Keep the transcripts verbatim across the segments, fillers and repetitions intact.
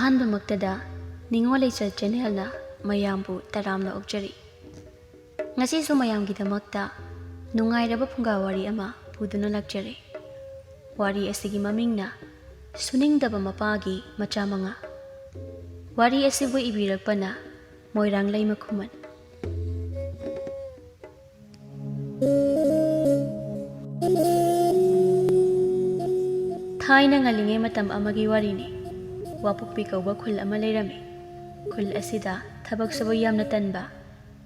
ꯑꯍꯥꯟꯕꯃꯛꯇꯗ ꯅꯤꯉꯣꯜ ꯂꯩꯆꯠ ꯆꯦꯅꯦꯜꯅ ꯃꯌꯥꯝꯕꯨ ꯇꯔꯥꯝꯅ ꯑꯣꯛꯆꯔꯤ꯫ ꯉꯁꯤꯁꯨ ꯃꯌꯥꯝꯒꯤꯗꯃꯛꯇ ꯅꯨꯡꯉꯥꯏꯔꯕ ꯐꯨꯡꯒꯥ ꯋꯥꯔꯤ ꯑꯃ ꯄꯨꯗꯨꯅ ꯂꯥꯛꯆꯔꯤ꯫ ꯋꯥꯔꯤ ꯑꯁꯤꯒꯤ ꯃꯃꯤꯡꯅ ꯁꯨꯅꯤꯡꯗꯕ ꯃꯄꯥꯒꯤ ꯃꯆꯥ ꯃꯉꯥ꯫ ꯋꯥꯔꯤ ꯑꯁꯤꯕꯨ ꯏꯕꯤꯔꯛꯄꯅ ꯃꯣꯏꯔꯥꯡꯂꯩꯃ ꯈꯨꯃꯟ꯫ ꯊꯥꯏꯅ ꯉꯜꯂꯤꯉꯩ ꯃꯇꯝ ꯑꯃꯒꯤ ꯋꯥꯔꯤꯅꯤ꯫ ꯋꯥꯄꯣꯛꯄꯤ ꯀꯧꯕ ꯈꯨꯜ ꯑꯃ ꯂꯩꯔꯝꯃꯤ꯫ ꯈꯨꯜ ꯑꯁꯤꯗ ꯊꯕꯛ ꯁꯨꯕ ꯌꯥꯝꯅ ꯇꯟꯕ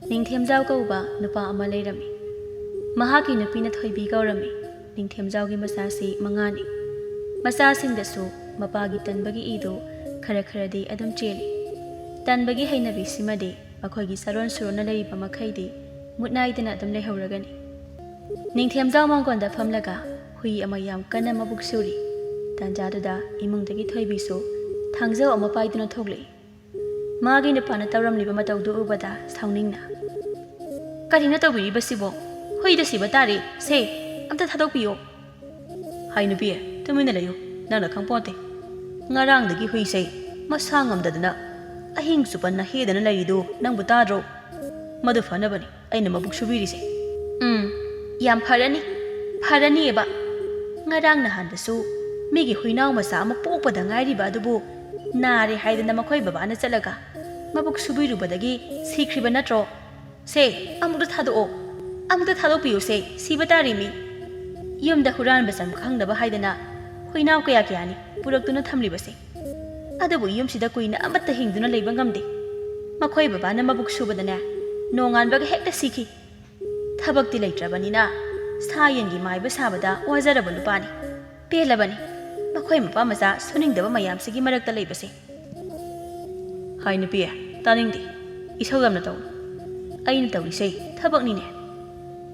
ꯅꯤꯡꯊꯦꯝꯖꯥꯎ ꯀꯧꯕ ꯅꯨꯄꯥ ꯑꯃ ꯂꯩꯔꯝꯃꯤ꯫ ꯃꯍꯥꯛꯀꯤ ꯅꯨꯄꯤꯅ ꯊꯣꯏꯕꯤ ꯀꯧꯔꯝꯃꯤ꯫ ꯅꯤꯡꯊꯦꯝꯖꯥꯎꯒꯤ ꯃꯆꯥꯁꯤ ꯃꯉꯥꯅꯤ꯫ ꯃꯆꯥꯁꯤꯡꯗꯁꯨ ꯃꯄꯥꯒꯤ ꯇꯟꯕꯒꯤ ꯏꯗꯨ ꯈꯔ ꯈꯔꯗꯤ ꯑꯗꯨꯝ ꯆꯦꯜꯂꯤ꯫ ꯇꯟꯕꯒꯤ ꯍꯩꯅꯕꯤꯁꯤꯃꯗꯤ ꯃꯈꯣꯏꯒꯤ ꯆꯥꯔꯣꯟ ꯁꯨꯔꯣꯟꯅ ꯂꯩꯔꯤꯕ ꯃꯈꯩꯗꯤ ꯃꯨꯠ ꯅꯥꯏꯗꯅ ꯑꯗꯨꯝ ꯂꯩꯍꯧꯔꯒꯅꯤ꯫ ꯅꯤꯡꯊꯦꯝꯖꯥꯎ ꯃꯥꯡꯒꯣꯟꯗ ꯐꯝꯂꯒ ꯍꯨꯏ ꯑꯃ ꯌꯥꯝ ꯀꯟꯅ ꯃꯕꯨꯛ ꯁꯨꯔꯤ꯫ ꯇꯥꯟꯖꯥꯗꯨꯗ ꯏꯃꯨꯡꯗꯒꯤ ꯊꯣꯏꯕꯤꯁꯨ ꯊꯥꯡꯖꯧ ꯑꯃ ꯄꯥꯏꯗꯨꯅ ꯊꯣꯛꯂꯛꯏ꯫ ꯃꯥꯒꯤ ꯅꯨꯄꯥꯅ ꯇꯧꯔꯝꯂꯤꯕ ꯃꯇꯧꯗꯨ ꯎꯕꯗ ꯁꯥꯎꯅꯤꯡꯅ, "ꯀꯔꯤꯅꯣ ꯇꯧꯕꯤꯔꯤꯕꯁꯤꯕꯣ? ꯍꯨꯏꯗ ꯁꯤꯕ ꯇꯥꯔꯦ꯫ ꯁꯦ, ꯑꯝꯇ ꯊꯥꯗꯣꯛꯄꯤꯌꯣ!" "ꯍꯥꯏ ꯅꯨꯄꯤ, ꯇꯨꯃꯤꯟꯅ ꯂꯩꯌꯨ꯫ ꯅꯪꯅ ꯈꯪꯄꯣꯟꯇꯦ꯫ ꯉꯔꯥꯡꯗꯒꯤ ꯍꯨꯏꯁꯦ ꯃꯁꯥ ꯉꯝꯗꯗꯅ ꯑꯍꯤꯡ ꯆꯨꯞꯄ ꯅꯍꯦꯗꯅ ꯂꯩꯔꯤꯗꯨ ꯅꯪꯕꯨ ꯇꯥꯗ꯭ꯔꯣ? ꯃꯗꯨ ꯐꯅꯕꯅꯤ ꯑꯩꯅ ꯃꯕꯨꯛ ꯁꯨꯕꯤꯔꯤꯁꯦ꯫" "ꯎꯝ, ꯌꯥꯝ ꯐꯔꯅꯤ, ꯐꯔꯅꯤꯑꯕ꯫ ꯉꯔꯥꯡ ꯅꯍꯥꯟꯗꯁꯨ ꯃꯤꯒꯤ ꯍꯨꯏꯅꯥꯎ ꯃꯆꯥ ꯑꯃ ꯄꯣꯛꯄꯗ ꯉꯥꯏꯔꯤꯕ ꯑꯗꯨꯕꯨ ꯅꯥꯔꯦ ꯍꯥꯏꯗꯅ ꯃꯈꯣꯏ ꯕꯕꯥꯅ ꯆꯠꯂꯒ ꯃꯕꯨꯛ ꯁꯨꯕꯤꯔꯨꯕꯗꯒꯤ ꯁꯤꯈ꯭ꯔꯤꯕ ꯅꯠꯇ꯭ꯔꯣ? ꯁꯦ, ꯑꯃꯨꯛꯇ ꯊꯥꯗꯣꯛꯑꯣ꯫ ꯑꯃꯨꯛꯇ ꯊꯥꯗꯣꯛꯄꯤꯌꯨ ꯁꯦ, ꯁꯤꯕ ꯇꯥꯔꯦ ꯃꯤ꯫ ꯌꯨꯝꯗ ꯍꯨꯔꯥꯟꯕ ꯆꯪꯕ ꯈꯪꯗꯕ ꯍꯥꯏꯗꯅ ꯍꯨꯏꯅꯥꯎ ꯀꯌꯥ ꯀꯌꯥꯅꯤ ꯄꯨꯔꯛꯇꯨꯅ ꯊꯝꯂꯤꯕꯁꯦ꯫ ꯑꯗꯨꯕꯨ ꯌꯨꯝꯁꯤꯗ ꯀꯨꯏꯅ ꯑꯃꯠꯇ ꯍꯤꯡꯗꯨꯅ ꯂꯩꯕ ꯉꯝꯗꯦ꯫ ꯃꯈꯣꯏ ꯕꯕꯥꯅ ꯃꯕꯨꯛ ꯁꯨꯕꯗꯅꯦ, ꯅꯣꯡꯉꯥꯟꯕꯒ ꯍꯦꯛꯇ ꯁꯤꯈꯤ꯫ ꯊꯕꯛꯇꯤ ꯂꯩꯇ꯭ꯔꯕꯅꯤꯅ ꯁꯥ ꯌꯦꯟꯒꯤ ꯃꯥꯏꯕ ꯁꯥꯕꯗ ꯋꯥꯖꯔꯕ ꯅꯨꯄꯥꯅꯤ꯫ ꯄꯦꯜꯂꯕꯅꯤ ꯃꯈꯣꯏ ꯃꯄꯥ ꯃꯆꯥ ꯁꯨꯅꯤꯡꯗꯕ ꯃꯌꯥꯝꯁꯤꯒꯤ ꯃꯔꯛꯇ ꯂꯩꯕꯁꯦ꯫" "ꯍꯥꯏ ꯅꯨꯄꯤ, ꯇꯥꯅꯤꯡꯗꯦ꯫ ꯏꯁꯧ ꯌꯥꯝꯅ ꯇꯧꯅꯨ꯫ ꯑꯩꯅ ꯇꯧꯔꯤꯁꯦ ꯊꯕꯛꯅꯤꯅꯦ꯫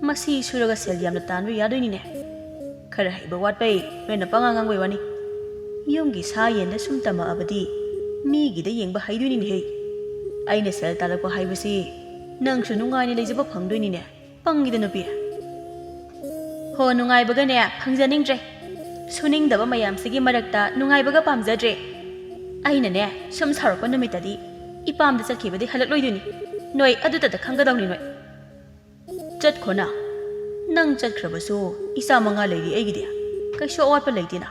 ꯃꯁꯤ ꯁꯨꯔꯒ ꯁꯦꯜ ꯌꯥꯝꯅ ꯇꯥꯟꯕ ꯌꯥꯗꯣꯏꯅꯤꯅꯦ꯫ ꯈꯔ ꯍꯩꯕ ꯋꯥꯠꯄꯩ ꯅꯣꯏꯅ ꯄꯉꯥꯡ ꯉꯥꯡꯕꯩ ꯋꯥꯅꯤ꯫ ꯌꯨꯝꯒꯤ ꯁꯥ ꯌꯦꯟꯗ ꯁꯨꯝ ꯇꯝꯃꯛꯑꯕꯗꯤ ꯃꯤꯒꯤꯗ ꯌꯦꯡꯕ ꯍꯩꯗꯣꯏꯅꯤꯅꯦꯍꯦ꯫ ꯑꯩꯅ ꯁꯦꯜ ꯇꯥꯜꯂꯛꯄ ꯍꯥꯏꯕꯁꯤ ꯅꯪꯁꯨ ꯅꯨꯡꯉꯥꯏꯅ ꯂꯩꯖꯕ ꯐꯪꯗꯣꯏꯅꯤꯅꯦ꯫ ꯄꯪꯉꯤꯗ ꯅꯨꯄꯤ꯫" "ꯍꯣ, ꯅꯨꯡꯉꯥꯏꯕꯒꯅꯦ ꯐꯪꯖꯅꯤꯡꯗ꯭ꯔꯦ꯫ ꯁꯨꯅꯤꯡꯗꯕ ꯃꯌꯥꯝꯁꯤꯒꯤ ꯃꯔꯛꯇ ꯅꯨꯡꯉꯥꯏꯕꯒ ꯄꯥꯝꯖꯗ꯭ꯔꯦ꯫ ꯑꯩꯅꯅꯦ, ꯁꯨꯝ ꯁꯥꯎꯔꯛꯄ ꯅꯨꯃꯤꯠꯇꯗꯤ ꯏꯄꯥꯝꯗ ꯆꯠꯈꯤꯕꯗꯤ ꯍꯜꯂꯛꯂꯣꯏꯗꯣꯏꯅꯤ꯫ ꯅꯣꯏ ꯑꯗꯨꯇꯗ ꯈꯪꯒꯗꯧꯅꯤ ꯅꯣꯏ꯫ ꯆꯠꯈꯣꯅ꯫ ꯅꯪ ꯆꯠꯈ꯭ꯔꯕꯁꯨ ꯏꯆꯥ ꯃꯉꯥ ꯂꯩꯔꯤ ꯑꯩꯒꯤꯗꯤ꯫ ꯀꯩꯁꯨ ꯑꯋꯥꯠꯄ ꯂꯩꯇꯦꯅ꯫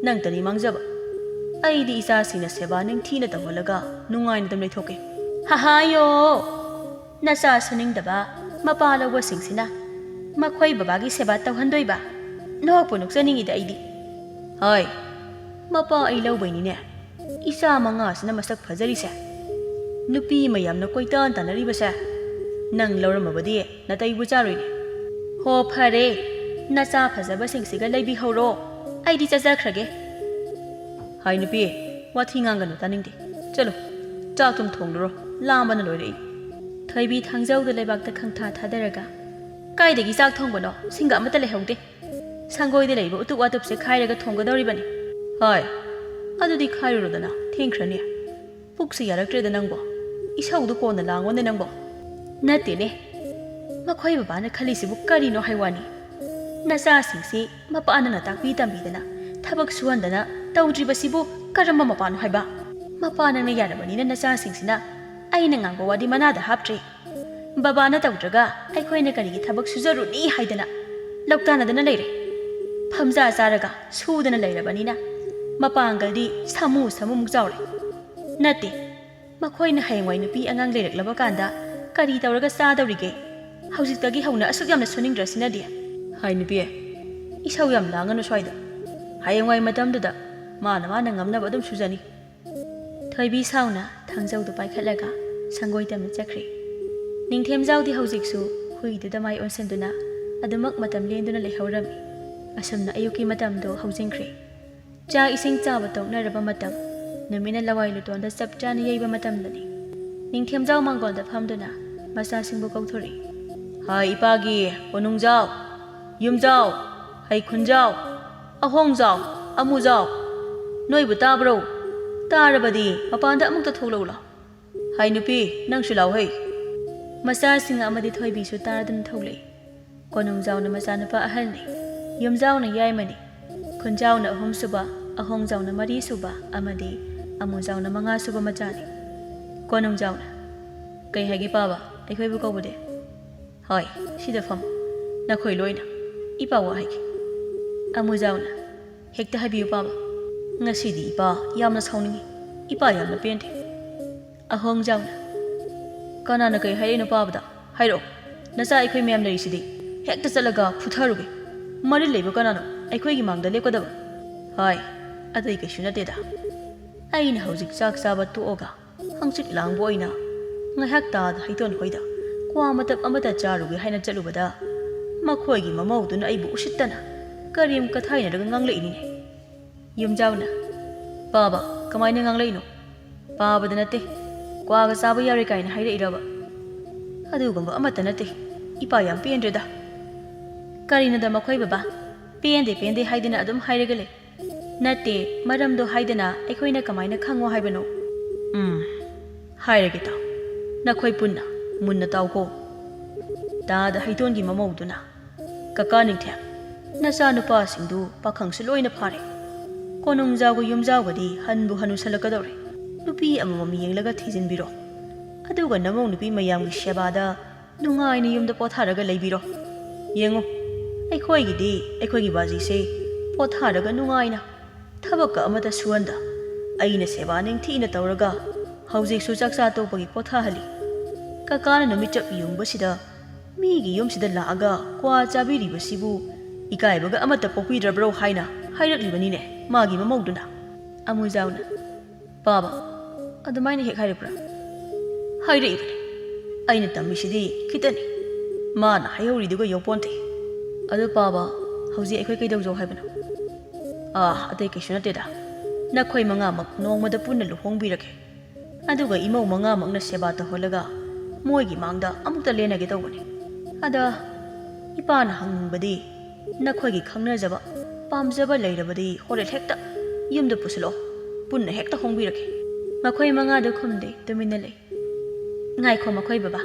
ꯅꯪꯇꯅꯤ ꯃꯥꯡꯖꯕ꯫ ꯑꯩꯗꯤ ꯏꯆꯥꯁꯤꯡꯅ ꯁꯦꯕꯥ ꯅꯤꯡꯊꯤꯅ ꯇꯧꯍꯜꯂꯒ ꯅꯨꯡꯉꯥꯏꯅ ꯑꯗꯨꯝ ꯂꯩꯊꯣꯛꯀꯦ꯫ ꯍꯍꯥꯌꯣ! ꯅꯆꯥ ꯁꯨꯅꯤꯡꯗꯕ ꯃꯄꯥ ꯂꯧꯕꯁꯤꯡꯁꯤꯅ ꯃꯈꯣꯏ ꯕꯕꯥꯒꯤ ꯁꯦꯕꯥ ꯇꯧꯍꯟꯗꯣꯏꯕ? ꯅꯣꯛꯄꯨ ꯅꯣꯛꯆꯅꯤꯡꯉꯤꯗ ꯑꯩꯗꯤ꯫ ꯍꯣꯏ, ꯃꯄꯥ ꯑꯩ ꯂꯧꯕꯩꯅꯤꯅꯦ꯫ ꯏꯆꯥ ꯃꯉꯥꯁꯤꯅ ꯃꯁꯛ ꯐꯖꯔꯤꯁꯦ꯫ ꯅꯨꯄꯤ ꯃꯌꯥꯝꯅ ꯀꯣꯏꯇꯥꯟ ꯇꯥꯟꯅꯔꯤꯕꯁꯦ꯫ ꯅꯪ ꯂꯧꯔꯝꯃꯕꯗꯤ ꯅꯇꯩꯕꯨ ꯆꯥꯔꯣꯏꯅꯦ꯫ ꯍꯣ ꯐꯔꯦ, ꯅꯆꯥ ꯐꯖꯕꯁꯤꯡꯁꯤꯒ ꯂꯩꯕꯤꯍꯧꯔꯣ꯫ ꯑꯩꯗꯤ ꯆꯠꯆꯈ꯭ꯔꯒꯦ꯫ ꯍꯥꯏ ꯅꯨꯄꯤ, ꯋꯥꯊꯤ ꯉꯥꯡꯒꯅꯨ, ꯇꯥꯅꯤꯡꯗꯦ꯫ ꯆꯠꯂꯣ, ꯆꯥꯛ ꯊꯨꯝ ꯊꯣꯡꯂꯨꯔꯣ, ꯂꯥꯝꯕꯅ ꯂꯣꯏꯔꯦ ꯑꯩ꯫ ꯊꯣꯏꯕꯤ ꯊꯥꯡꯖꯧꯗ ꯂꯩꯕꯥꯛꯇ ꯈꯪꯊꯥ ꯊꯥꯗꯔꯒ, ꯀꯥꯏꯗꯒꯤ ꯆꯥꯛ ꯊꯣꯡꯕꯅꯣ? ꯁꯤꯡꯒ ꯑꯃꯠꯇ ꯂꯩꯍꯧꯗꯦ꯫ ꯁꯪꯒꯣꯏꯗ ꯂꯩꯕ ꯎꯇꯨꯞ ꯋꯥꯇꯨꯞꯁꯦ ꯈꯥꯏꯔꯒ ꯊꯣꯡꯒꯗꯧꯔꯤꯕꯅꯤ꯫ ꯍꯣꯏ, ꯑꯗꯨꯗꯤ ꯈꯥꯏꯔꯨꯔꯣꯗꯅ, ꯊꯦꯡꯈ꯭ꯔꯅꯤ꯫ ꯄꯨꯛꯁꯦ ꯌꯥꯔꯛꯇ꯭ꯔꯦꯗ ꯅꯪꯕꯣ꯫ ꯏꯁꯧꯗꯣ ꯀꯣꯟꯅ ꯂꯥꯡꯉꯣꯅꯦ ꯅꯪꯕꯣ꯫ ꯅꯠꯇꯦꯅꯦ, ꯃꯈꯣꯏ ꯕꯕꯥꯅ ꯈꯜꯂꯤꯁꯤꯕꯨ ꯀꯔꯤꯅꯣ ꯍꯥꯏ ꯋꯥꯅꯤ꯫ ꯅꯆꯥꯁꯤꯡꯁꯤ ꯃꯄꯥ ꯅꯪꯅ ꯇꯥꯛꯄꯤ ꯇꯝꯕꯤꯗꯅ, ꯊꯕꯛ ꯁꯨꯍꯟꯗꯅ ꯇꯧꯗ꯭ꯔꯤꯕꯁꯤꯕꯨ ꯀꯔꯝꯕ ꯃꯄꯥꯅꯣ ꯍꯥꯏꯕ? ꯃꯄꯥ ꯅꯪꯅ ꯌꯥꯔꯕꯅꯤꯅ ꯅꯆꯥꯁꯤꯡꯁꯤꯅ ꯑꯩꯅ ꯉꯥꯡꯕ ꯋꯥꯗꯤ ꯃꯅꯥꯗ ꯍꯥꯞꯇ꯭ꯔꯦ꯫ ꯕꯕꯥꯅ ꯇꯧꯗ꯭ꯔꯒ ꯑꯩꯈꯣꯏꯅ ꯀꯔꯤꯒꯤ ꯊꯕꯛ ꯁꯨꯖꯔꯨꯅꯤ ꯍꯥꯏꯗꯅ ꯂꯧꯇꯥꯅꯗꯅ ꯂꯩꯔꯦ꯫ ꯐꯝꯖꯥ ꯆꯥꯔꯒ ꯁꯨꯗꯅ ꯂꯩꯔꯕꯅꯤꯅ ꯃꯄꯥꯡꯒꯜꯗꯤ ꯁꯥꯃꯨ ꯁꯥꯃꯨꯃꯨꯛ ꯆꯥꯎꯔꯦ꯫ ꯅꯠꯇꯦ, ꯃꯈꯣꯏꯅ ꯍꯌꯦꯡꯋꯥꯏ ꯅꯨꯄꯤ ꯑꯉꯥꯡ ꯂꯩꯔꯛꯂꯕ ꯀꯥꯟꯗ ꯀꯔꯤ ꯇꯧꯔꯒ ꯆꯥꯗꯧꯔꯤꯒꯦ? ꯍꯧꯖꯤꯛꯇꯒꯤ ꯍꯧꯅ ꯑꯁꯨꯛ ꯌꯥꯝꯅ ꯁꯨꯅꯤꯡꯗ꯭ꯔꯁꯤꯅꯗꯤ? ꯍꯥꯏ ꯅꯨꯄꯤ, ꯏꯁꯧ ꯌꯥꯝ ꯂꯥꯡꯒꯅꯨ ꯁ꯭ꯋꯥꯏꯗ꯫ ꯍꯌꯦꯡꯋꯥꯏ ꯃꯇꯝꯗꯨꯗ ꯃꯥꯅ ꯃꯥꯅ ꯉꯝꯅꯕ ꯑꯗꯨꯝ ꯁꯨꯖꯅꯤ꯫ ꯊꯣꯏꯕꯤ ꯁꯥꯎꯅ ꯊꯥꯡꯖꯧꯗꯨ ꯄꯥꯏꯈꯠꯂꯒ ꯁꯪꯒꯣꯏ ꯇꯝꯅ ꯆꯠꯈ꯭ꯔꯦ꯫ ꯅꯤꯡꯊꯦꯝꯖꯥꯎꯗꯤ ꯍꯧꯖꯤꯛꯁꯨ ꯍꯨꯏꯗꯨꯗ ꯃꯥꯏ ꯑꯣꯟꯁꯤꯟꯗꯨꯅ ꯑꯗꯨꯃꯛ ꯃꯇꯝ ꯂꯦꯟꯗꯨꯅ ꯂꯩꯍꯧꯔꯝꯃꯤ꯫ ꯑꯁꯨꯝꯅ ꯑꯌꯨꯛꯀꯤ ꯃꯇꯝꯗꯣ ꯍꯧꯖꯤꯟꯈ꯭ꯔꯦ꯫ ꯆꯥꯛ ꯏꯁꯤꯡ ꯆꯥꯕ ꯇꯣꯛꯅꯔꯕ ꯃꯇꯝ, ꯅꯨꯃꯤꯠꯅ ꯂꯋꯥꯏ ꯂꯨꯇꯣꯟꯗ ꯆꯞ ꯆꯥꯅ ꯌꯩꯕ ꯃꯇꯝꯗꯅꯤ꯫ ꯅꯤꯡꯊꯦꯝꯖꯥꯎ ꯃꯥꯡꯒꯣꯜꯗ ꯐꯝꯗꯨꯅ ꯃꯆꯥꯁꯤꯡꯕꯨ ꯀꯧꯊꯣꯔꯛꯏ꯫ ꯍꯥꯏ ꯏꯄꯥꯒꯤ ꯀꯣꯅꯨꯡꯖꯥꯎ, ꯌꯨꯝꯖꯥꯎ, ꯍꯩꯈꯨꯟꯖꯥꯎ, ꯑꯍꯣꯡꯖꯥꯎ, ꯑꯃꯨꯖꯥꯎ, ꯅꯣꯏꯕꯨ ꯇꯥꯕ꯭ꯔꯣ? ꯇꯥꯔꯕꯗꯤ ꯃꯄꯥꯟꯗ ꯑꯃꯨꯛꯇ ꯊꯣꯛꯂꯛꯎ ꯂꯥꯎ꯫ ꯍꯥꯏ ꯅꯨꯄꯤ, ꯅꯪꯁꯨ ꯂꯥꯎ ꯍꯩ꯫ ꯃꯆꯥꯁꯤꯡ ꯑꯃꯗꯤ ꯊꯣꯏꯕꯤꯁꯨ ꯇꯥꯗꯨꯅ ꯊꯣꯛꯂꯛꯏ꯫ ꯀꯣꯅꯨꯡꯖꯥꯎꯅ ꯃꯆꯥꯅꯨꯄꯥ ꯑꯍꯜꯅꯤ, ꯌꯨꯝꯖꯥꯎꯅ ꯌꯥꯏꯃꯅꯤ, ꯈꯨꯟꯖꯥꯎꯅ ꯑꯍꯨꯝꯁꯨꯕ, ꯑꯍꯣꯡꯖꯥꯎꯅ ꯃꯔꯤꯁꯨꯕ ꯑꯃꯗꯤ ꯑꯃꯨꯖꯥꯎꯅ ꯃꯉꯥ ꯁꯨꯕ ꯃꯆꯥꯅꯤ꯫ ꯀꯣꯅꯨꯡꯖꯥꯎꯅ, "ꯀꯩ ꯍꯥꯏꯒꯦ ꯄꯥꯕ? ꯑꯩꯈꯣꯏꯕꯨ ꯀꯧꯕꯗꯤ?" "ꯍꯣꯏ, ꯁꯤꯗ ꯐꯝ꯫ ꯅꯈꯣꯏ ꯂꯣꯏꯅ꯫ ꯏꯄꯥ ꯋꯥ ꯍꯥꯏꯒꯦ꯫" ꯑꯃꯨꯖꯥꯎꯅ, "ꯍꯦꯛꯇ ꯍꯥꯏꯕꯤꯌꯨ ꯄꯥꯕ꯫ ꯉꯁꯤꯗꯤ ꯏꯄꯥ ꯌꯥꯝꯅ ꯁꯥꯎꯅꯤꯡꯉꯤ꯫ ꯏꯄꯥ ꯌꯥꯝꯅ ꯄꯦꯟꯗꯦ꯫" ꯑꯍꯣꯡꯖꯥꯎꯅ, "ꯀꯅꯥꯅ ꯀꯩ ꯍꯥꯏꯔꯛꯏꯅꯣ ꯄꯥꯕꯗ? ꯍꯥꯏꯔꯛꯑꯣ꯫ ꯅꯆꯥ ꯑꯩꯈꯣꯏ ꯃꯌꯥꯝ ꯂꯩꯔꯤꯁꯤꯗꯤ꯫ ꯍꯦꯛꯇ ꯆꯠꯂꯒ ꯐꯨꯊꯔꯨꯒꯦ꯫ ꯃꯔꯤꯜ ꯂꯩꯕ ꯀꯅꯥꯅꯣ ꯑꯩꯈꯣꯏꯒꯤ ꯃꯥꯡꯗ ꯂꯦꯞꯀꯗꯕ?" "ꯍꯥꯏ, ꯑꯇꯩ ꯀꯩꯁꯨ ꯅꯠꯇꯦꯗ꯫ ꯑꯩꯅ ꯍꯧꯖꯤꯛ ꯆꯥꯛ ꯆꯥꯕ ꯇꯣꯛꯑꯒ ꯍꯪꯆꯤꯠ ꯂꯥꯡꯕ ꯑꯣꯏꯅ ꯉꯥꯏꯍꯥꯛ ꯇꯥꯗ ꯍꯩꯇꯣꯟ ꯍꯣꯏꯗ ꯀ꯭ꯋꯥ ꯃꯇꯞ ꯑꯃꯇ ꯆꯥꯔꯨꯒꯦ ꯍꯥꯏꯅ ꯆꯠꯂꯨꯕꯗ, ꯃꯈꯣꯏꯒꯤ ꯃꯃꯧꯗꯨꯅ ꯑꯩꯕꯨ ꯎꯁꯤꯠꯇꯅ ꯀꯔꯦꯝ ꯀꯊꯥꯏꯅꯔꯒ ꯉꯥꯡꯂꯛꯏꯅꯤꯅꯦ꯫" ꯌꯨꯝꯖꯥꯎꯅ, "ꯄꯥꯕ, ꯀꯃꯥꯏꯅ ꯉꯥꯡꯂꯛꯏꯅꯣ? ꯄꯥꯕꯗ ꯅꯠꯇꯦ, ꯀ꯭ꯋꯥꯒ ꯆꯥꯕ ꯌꯥꯔꯣꯏ ꯀꯥꯏꯅ ꯍꯥꯏꯔꯛꯏꯔꯕ? ꯑꯗꯨꯒꯨꯝꯕ ꯑꯃꯠꯇ ꯅꯠꯇꯦ꯫ ꯏꯄꯥ ꯌꯥꯝ ꯄꯦꯟꯗ꯭ꯔꯦꯗ꯫" "ꯀꯔꯤꯅꯣꯗ ꯃꯈꯣꯏ ꯕꯕꯥ? ꯄꯦꯟꯗꯦ ꯄꯦꯟꯗꯦ ꯍꯥꯏꯗꯅ ꯑꯗꯨꯝ ꯍꯥꯏꯔꯒ ꯂꯩ꯫ ꯅꯠꯇꯦ, ꯃꯔꯝꯗꯣ ꯍꯥꯏꯗꯅ ꯑꯩꯈꯣꯏꯅ ꯀꯃꯥꯏꯅ ꯈꯪꯉꯣ ꯍꯥꯏꯕꯅꯣ?" "ꯎꯝ, ꯍꯥꯏꯔꯒꯦ ꯇꯥꯎ꯫ ꯅꯈꯣꯏ ꯄꯨꯟꯅ ꯃꯨꯟꯅ ꯇꯥꯎꯀꯣ꯫" ꯇꯥꯗ ꯍꯩꯇꯣꯟꯒꯤ ꯃꯃꯧꯗꯨꯅ, "ꯀꯀꯥ ꯅꯤꯡꯊꯦꯝ, ꯅꯆꯥꯅꯨꯄꯥꯁꯤꯡꯗꯨ ꯄꯥꯈꯪꯁꯨ ꯂꯣꯏꯅ ꯐꯥꯔꯦ꯫ ꯀꯣꯅꯨꯡꯖꯥꯎꯒ ꯌꯨꯝꯖꯥꯎꯒꯗꯤ ꯍꯟꯕꯨ ꯍꯟꯅꯨꯁꯜꯂꯛꯀꯗꯧꯔꯦ꯫ ꯅꯨꯄꯤ ꯑꯃꯃꯝ ꯌꯦꯡꯂꯒ ꯊꯤꯖꯤꯟꯕꯤꯔꯣ꯫ ꯑꯗꯨꯒ ꯅꯃꯧ ꯅꯨꯄꯤ ꯃꯌꯥꯝꯒꯤ ꯁꯦꯕꯥꯗ ꯅꯨꯡꯉꯥꯏꯅ ꯌꯨꯝꯗ ꯄꯣꯊꯥꯔꯒ ꯂꯩꯕꯤꯔꯣ꯫ ꯌꯦꯡꯉꯨ, ꯑꯩꯈꯣꯏꯒꯤꯗꯤ ꯑꯩꯈꯣꯏꯒꯤ ꯕꯥꯖꯤꯁꯦ ꯄꯣꯊꯥꯔꯒ ꯅꯨꯡꯉꯥꯏꯅ ꯊꯕꯛꯀ ꯑꯃꯠꯇ ꯁꯨꯍꯟꯗ ꯑꯩꯅ ꯁꯦꯕꯥ ꯅꯤꯡꯊꯤꯅ ꯇꯧꯔꯒ ꯍꯧꯖꯤꯛꯁꯨ ꯆꯥꯛꯆꯥ ꯇꯣꯛꯄꯒꯤ ꯄꯣꯊꯥꯍꯜꯂꯤ꯫ ꯀꯀꯥꯅ ꯅꯨꯃꯤꯠ ꯆꯞ ꯌꯨꯡꯕꯁꯤꯗ ꯃꯤꯒꯤ ꯌꯨꯝꯁꯤꯗ ꯂꯥꯛꯑꯒ ꯀ꯭ꯋꯥ ꯆꯥꯕꯤꯔꯤꯕꯁꯤꯕꯨ ꯏꯀꯥꯏꯕꯒ ꯑꯃꯠꯇ ꯄꯣꯛꯄꯤꯗ꯭ꯔꯕ꯭ꯔꯣ ꯍꯥꯏꯅ ꯍꯥꯏꯔꯛꯂꯤꯕꯅꯤꯅꯦ ꯃꯥꯒꯤ ꯃꯃꯧꯗꯨꯅ꯫" ꯑꯃꯨꯖꯥꯎꯅ, "ꯄꯥꯕ, ꯑꯗꯨꯃꯥꯏꯅ ꯍꯦꯛ ꯍꯥꯏꯔꯛꯄ꯭ꯔꯥ?" "ꯍꯥꯏꯔꯛꯏꯕꯅꯤ꯫ ꯑꯩꯅ ꯇꯝꯃꯤꯁꯤꯗꯤ ꯈꯤꯇꯅꯤ꯫ ꯃꯥꯅ ꯍꯥꯏꯍꯧꯔꯤꯗꯨꯒ ꯌꯧꯄꯣꯟꯇꯦ꯫ ꯑꯗꯨ ꯄꯥꯕ, ꯍꯧꯖꯤꯛ ꯑꯩꯈꯣꯏ ꯀꯩꯗꯧꯖꯧ ꯍꯥꯏꯕꯅꯣ?" "ꯑꯥ, ꯑꯇꯩ ꯀꯩꯁꯨ ꯅꯠꯇꯦꯗ꯫ ꯅꯈꯣꯏ ꯃꯉꯥꯃꯛ ꯅꯣꯡꯃꯗ ꯄꯨꯟꯅ ꯂꯨꯍꯣꯡꯕꯤꯔꯒꯦ꯫ ꯑꯗꯨꯒ ꯏꯃꯧ ꯃꯉꯥꯃꯛꯅ ꯁꯦꯕꯥ ꯇꯧꯍꯜꯂꯒ ꯃꯣꯏꯒꯤ ꯃꯥꯡꯗ ꯑꯃꯨꯛꯇ ꯂꯦꯟꯅꯒꯦ ꯇꯧꯕꯅꯤ꯫ ꯑꯗ ꯏꯄꯥꯅ ꯍꯪꯅꯤꯡꯕꯗꯤ, ꯅꯈꯣꯏꯒꯤ ꯈꯪꯅꯖꯕ, ꯄꯥꯝꯖꯕ ꯂꯩꯔꯕꯗꯤ ꯍꯣꯔꯦꯟ ꯍꯦꯛꯇ ꯌꯨꯝꯗ ꯄꯨꯁꯤꯜꯂꯛꯑꯣ, ꯄꯨꯟꯅ ꯍꯦꯛꯇ ꯍꯣꯡꯕꯤꯔꯒꯦ꯫" ꯃꯈꯣꯏ ꯃꯉꯥꯗꯨ ꯈꯨꯝꯗꯦ, ꯇꯨꯃꯤꯟꯅ ꯂꯩ꯫ "ꯉꯥꯏꯈꯣ ꯃꯈꯣꯏ ꯕꯕꯥ,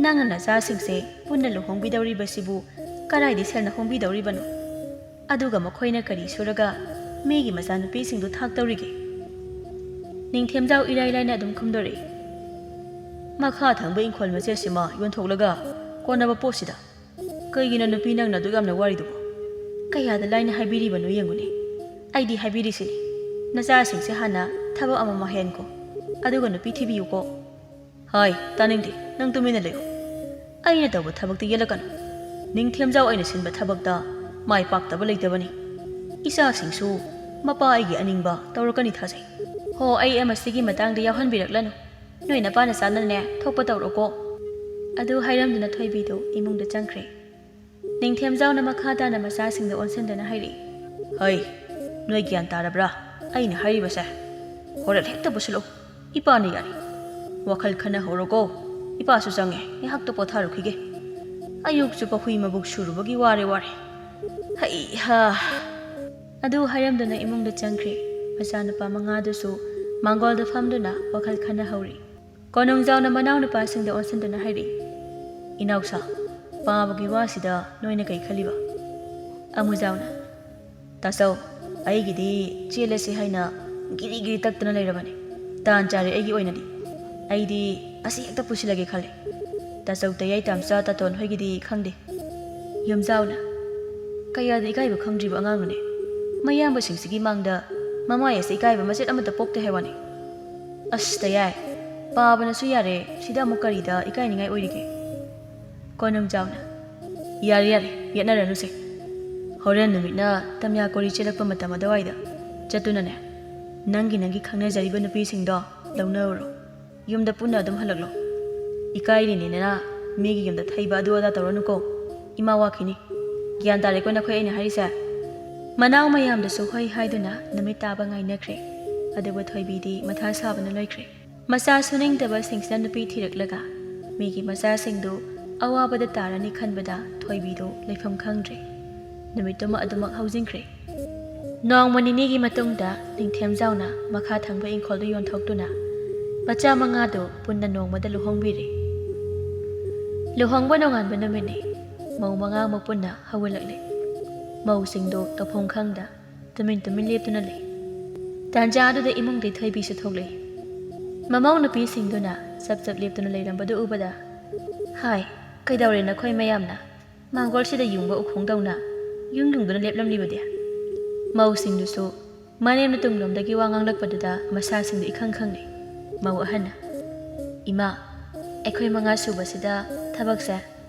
ꯅꯪꯅ ꯅꯆꯥꯁꯤꯡꯁꯦ ꯄꯨꯟꯅ ꯂꯨꯍꯣꯡꯕꯤꯗꯧꯔꯤꯕꯁꯤꯕꯨ ꯀꯗꯥꯏꯗꯤ ꯁꯦꯜꯅ ꯍꯣꯡꯕꯤꯗꯧꯔꯤꯕꯅꯣ? ꯑꯗꯨꯒ ꯃꯈꯣꯏꯅ ꯀꯔꯤ ꯁꯨꯔꯒ ꯃꯤꯒꯤ ꯃꯆꯥꯅꯨꯄꯤꯁꯤꯡꯗꯨ ꯊꯥꯛꯇꯧꯔꯤꯒꯦ?" ꯅꯤꯡꯊꯦꯝꯖꯥꯎ ꯏꯔꯥꯏ ꯂꯥꯏꯅ ꯑꯗꯨꯝ ꯈꯨꯝꯗꯣꯔꯛꯏ꯫ ꯃꯈꯥ ꯊꯪꯕ ꯏꯪꯈꯣꯜ ꯃꯆꯦꯠꯁꯤꯃ ꯌꯣꯟꯊꯣꯛꯂꯒ ꯀꯣꯟꯅꯕ ꯄꯣꯠꯁꯤꯗ꯫ ꯀꯩꯒꯤꯅꯣ ꯅꯨꯄꯤ ꯅꯪꯅ ꯑꯗꯨꯛ ꯌꯥꯝꯅ ꯋꯥꯔꯤꯗꯨꯕꯣ? ꯀꯌꯥꯗ ꯂꯥꯏꯅ ꯍꯥꯏꯕꯤꯔꯤꯕꯅꯣ ꯌꯦꯡꯉꯨꯅꯦ꯫ ꯑꯩꯗꯤ ꯍꯥꯏꯕꯤꯔꯤꯁꯤꯅꯤ, ꯅꯆꯥꯁꯤꯡꯁꯦ ꯍꯥꯟꯅ ꯊꯕꯛ ꯑꯃꯃ ꯍꯦꯟꯀꯣ, ꯑꯗꯨꯒ ꯅꯨꯄꯤ ꯊꯤꯕꯤꯌꯨꯀꯣ꯫ ꯍꯥꯏ, ꯇꯥꯅꯤꯡꯗꯦ, ꯅꯪ ꯇꯨꯃꯤꯟꯅ ꯂꯩꯌꯨ꯫ ꯑꯩꯅ ꯇꯧꯕ ꯊꯕꯛꯇ ꯌꯦꯠꯂꯛꯀꯅꯨ꯫ ꯅꯤꯡꯊꯦꯝꯖꯥꯎ ꯑꯩꯅ ꯁꯤꯟꯕ ꯊꯕꯛꯇ ꯃꯥꯏ ꯄꯥꯛꯇꯕ ꯂꯩꯇꯕꯅꯤ꯫ ꯏꯆꯥꯁꯤꯡꯁꯨ ꯃꯄꯥ ꯑꯩꯒꯤ ꯑꯅꯤꯡꯕ ꯇꯧꯔꯛꯀꯅꯤ ꯊꯥꯖꯩ꯫ ꯍꯣ, ꯑꯩ ꯃꯁꯤꯒꯤ ꯃꯇꯥꯡꯗ ꯌꯥꯎꯍꯟꯕꯤꯔꯛꯂꯅꯨ꯫ ꯅꯣꯏ ꯅꯄꯥꯅ ꯆꯥꯅꯅꯦ ꯊꯣꯛꯄ ꯇꯧꯔꯣꯀꯣ꯫ ꯑꯗꯨ ꯍꯥꯏꯔꯝꯗꯨꯅ ꯊꯣꯏꯕꯤꯗꯨ ꯏꯃꯨꯡꯗ ꯆꯪꯈ꯭ꯔꯦ꯫ ꯅꯤꯡꯊꯦꯝꯖꯥꯎꯅ ꯃꯈꯥ ꯇꯥꯅ ꯃꯆꯥꯁꯤꯡꯗ ꯑꯣꯟꯁꯤꯟꯗꯨꯅ ꯍꯥꯏꯔꯛꯏ꯫ ꯍꯩ, ꯅꯣꯏ ꯒ꯭ꯌꯥꯟ ꯇꯥꯔꯕ꯭ꯔꯥ ꯑꯩꯅ ꯍꯥꯏꯔꯤꯕꯁꯦ? ꯍꯣꯔꯦꯟ ꯍꯦꯛꯇ ꯄꯨꯁꯤꯜꯂꯛꯎ꯫ ꯏꯄꯥꯅ ꯌꯥꯔꯤ꯫ ꯋꯥꯈꯜ ꯈꯟꯅꯍꯧꯔꯣꯀꯣ꯫ ꯏꯄꯥꯁꯨ ꯆꯪꯉꯦ, ꯉꯥꯏꯍꯥꯛꯇ ꯄꯣꯊꯥꯔꯨꯈꯤꯒꯦ꯫ ꯑꯌꯨꯛ ꯆꯨꯞꯄ ꯍꯨꯏ ꯃꯕꯨꯛ ꯁꯨꯔꯨꯕꯒꯤ ꯋꯥꯔꯦ, ꯋꯥꯔꯦ꯫ ꯍꯩꯍꯥ꯫ ꯑꯗꯨ ꯍꯥꯏꯔꯝꯗꯨꯅ ꯏꯃꯨꯡꯗ ꯆꯪꯈ꯭ꯔꯦ꯫ ꯃꯆꯥꯅꯨꯄꯥ ꯃꯉꯥꯗꯨꯁꯨ ꯃꯥꯡꯒꯣꯜꯗ ꯐꯝꯗꯨꯅ ꯋꯥꯈꯜ ꯈꯟꯅꯍꯧꯔꯤ꯫ ꯀꯣꯅꯨꯡꯖꯥꯎꯅ ꯃꯅꯥꯎꯅꯨꯄꯥꯁꯤꯡꯗ ꯑꯣꯟꯁꯤꯟꯗꯨꯅ ꯍꯥꯏꯔꯛꯏ, "ꯏꯅꯥꯎꯁꯥ, ꯄꯥꯕꯒꯤ ꯋꯥꯁꯤꯗ ꯅꯣꯏꯅ ꯀꯩ ꯈꯜꯂꯤꯕ?" ꯑꯃꯨꯖꯥꯎꯅ, "ꯇꯥꯆꯧ, ꯑꯩꯒꯤꯗꯤ ꯆꯦꯜꯂꯁꯤ ꯍꯥꯏꯅ ꯒꯤꯔꯤ ꯒꯤꯔꯤ ꯇꯛꯇꯅ ꯂꯩꯔꯕꯅꯤ꯫ ꯇꯥꯟ ꯆꯥꯔꯦ ꯑꯩꯒꯤ ꯑꯣꯏꯅꯗꯤ꯫ ꯑꯩꯗꯤ ꯑꯁꯤ ꯍꯦꯛꯇ ꯄꯨꯁꯤꯜꯂꯒꯦ ꯈꯜꯂꯦ꯫" ꯇꯥꯆꯧ ꯇꯌꯥꯏ ꯇꯥꯝꯆꯥ ꯇꯥꯇꯣꯟ ꯍꯣꯏꯒꯤꯗꯤ ꯈꯪꯗꯦ꯫ ꯌꯨꯝꯖꯥꯎꯅ, "ꯀꯌꯥꯗ ꯏꯀꯥꯏꯕ ꯈꯪꯗ꯭ꯔꯤꯕ ꯑꯉꯥꯡꯅꯣꯅꯦ꯫ ꯃꯌꯥꯝꯕꯁꯤꯡꯁꯤꯒꯤ ꯃꯥꯡꯗ ꯃꯃꯥꯏ ꯑꯁꯦ ꯏꯀꯥꯏꯕ ꯃꯆꯦꯠ ꯑꯃꯠꯇ ꯄꯣꯛꯇꯦ ꯍꯥꯏ ꯋꯥꯅꯤ꯫" ꯑꯁ ꯇꯌꯥꯏ, ꯄꯥꯕꯅꯁꯨ ꯌꯥꯔꯦ, ꯁꯤꯗ ꯑꯃꯨꯛ ꯀꯔꯤꯗ ꯏꯀꯥꯏꯅꯤꯡꯉꯥꯏ ꯑꯣꯏꯔꯤꯒꯦ? ꯀꯣꯅꯨꯡꯖꯥꯎꯅ, "ꯌꯥꯔꯦ ꯌꯥꯔꯦ, ꯌꯦꯠꯅꯔꯅꯨꯁꯦ꯫ ꯍꯣꯔꯦꯟ ꯅꯨꯃꯤꯠꯅ ꯇꯝꯌꯥ ꯀꯣꯔꯤ ꯆꯦꯜꯂꯛꯄ ꯃꯇꯝ ꯑꯗꯨꯋꯥꯏꯗ ꯆꯠꯇꯨꯅꯅꯦ, ꯅꯪꯒꯤ ꯅꯪꯒꯤ ꯈꯪꯅꯖꯔꯤꯕ ꯅꯨꯄꯤꯁꯤꯡꯗꯣ ꯂꯧꯅꯔꯨꯔꯣ꯫ ꯌꯨꯝꯗ ꯄꯨꯟꯅ ꯑꯗꯨꯝ ꯍꯜꯂꯛꯂꯣ꯫ ꯏꯀꯥꯏꯔꯤꯅꯦꯅ ꯃꯤꯒꯤ ꯌꯨꯝꯗ ꯊꯩꯕ ꯑꯗꯨ ꯑꯗꯥ ꯇꯧꯔꯅꯨꯀꯣ꯫ ꯏꯃꯥ ꯋꯥꯈꯤꯅꯤ꯫ ꯒ꯭ꯌꯥꯟ ꯇꯥꯔꯦꯀꯣ ꯅꯈꯣꯏ ꯑꯩꯅ ꯍꯥꯏꯔꯤꯁꯦ?" ꯃꯅꯥꯎ ꯃꯌꯥꯝꯗꯨꯁꯨ ꯍꯣꯏ ꯍꯥꯏꯗꯨꯅ ꯅꯨꯃꯤꯠ ꯇꯥꯕ ꯉꯥꯏꯅꯈ꯭ꯔꯦ꯫ ꯑꯗꯨꯕꯨ ꯊꯣꯏꯕꯤꯗꯤ ꯃꯊꯥ ꯁꯥꯕꯅ ꯂꯣꯏꯈ꯭ꯔꯦ꯫ ꯃꯆꯥ ꯁꯨꯅꯤꯡꯗꯕꯁꯤꯡꯁꯤꯅ ꯅꯨꯄꯤ ꯊꯤꯔꯛꯂꯒ ꯃꯤꯒꯤ ꯃꯆꯥꯁꯤꯡꯗꯨ ꯑꯋꯥꯕꯗ ꯇꯥꯔꯅꯤ ꯈꯟꯕꯗ ꯊꯣꯏꯕꯤꯗꯨ ꯂꯩꯐꯝ ꯈꯪꯗ꯭ꯔꯦ꯫ ꯅꯨꯃꯤꯠꯇꯨꯃ ꯑꯗꯨꯃꯛ ꯍꯧꯖꯤꯟꯈ꯭ꯔꯦ꯫ ꯅꯣꯡꯃ ꯅꯤꯅꯤꯒꯤ ꯃꯇꯨꯡꯗ ꯅꯤꯡꯊꯦꯝꯖꯥꯎꯅ ꯃꯈꯥ ꯊꯪꯕ ꯏꯪꯈꯣꯜꯗꯨ ꯌꯣꯟꯊꯣꯛꯇꯨꯅ ꯃꯆꯥ ꯃꯉꯥꯗꯨ ꯄꯨꯟꯅ ꯅꯣꯡꯃꯗ ꯂꯨꯍꯣꯡꯕꯤꯔꯦ꯫ ꯂꯨꯍꯣꯡꯕ ꯅꯣꯡꯉꯥꯟꯕ ꯅꯨꯃꯤꯠꯅꯤ꯫ ꯃꯧ ꯃꯉꯥꯃꯛ ꯄꯨꯟꯅ ꯍꯧꯒꯠꯂꯛꯂꯦ꯫ ꯃꯧꯁꯤꯡꯗꯨ ꯇꯧꯐꯝ ꯈꯪꯗ ꯇꯨꯃꯤꯟ ꯇꯨꯃꯤꯟ ꯂꯦꯞꯇꯨꯅ ꯂꯩ꯫ ꯇꯥꯟꯖꯥꯗꯨꯗ ꯏꯃꯨꯡꯗꯩ ꯊꯣꯏꯕꯤꯁꯨ ꯊꯣꯛꯂꯛꯏ꯫ ꯃꯃꯧ ꯅꯨꯄꯤꯁꯤꯡꯗꯨꯅ ꯆꯞ ꯆꯞ ꯂꯦꯞꯇꯨꯅ ꯂꯩꯔꯝꯕꯗꯨ ꯎꯕꯗ, "ꯍꯥꯏ, ꯀꯩꯗꯧꯔꯦ ꯅꯈꯣꯏ ꯃꯌꯥꯝꯅ ꯃꯥꯡꯒꯣꯜꯁꯤꯗ ꯌꯨꯡꯕ ꯎꯈꯣꯡꯗꯧꯅ ꯌꯨꯡ ꯌꯨꯡꯗꯨꯅ ꯂꯦꯞꯂꯝꯂꯤꯕꯗꯤ?" ꯃꯧꯁꯤꯡꯗꯨꯁꯨ ꯃꯅꯦꯝꯅ ꯇꯨꯡꯂꯣꯝꯗꯒꯤ ꯋꯥ ꯉꯥꯡꯂꯛꯄꯗꯨꯗ ꯃꯁꯥꯁꯤꯡꯗꯨ ꯏꯈꯪ ꯈꯪꯅꯩ꯫ ꯃꯧ ꯑꯍꯟꯅ, "ꯏꯃꯥ, ꯑꯩꯈꯣꯏ ꯃꯉꯥ ꯁꯨꯕꯁꯤꯗ ꯊꯕꯛꯁꯦ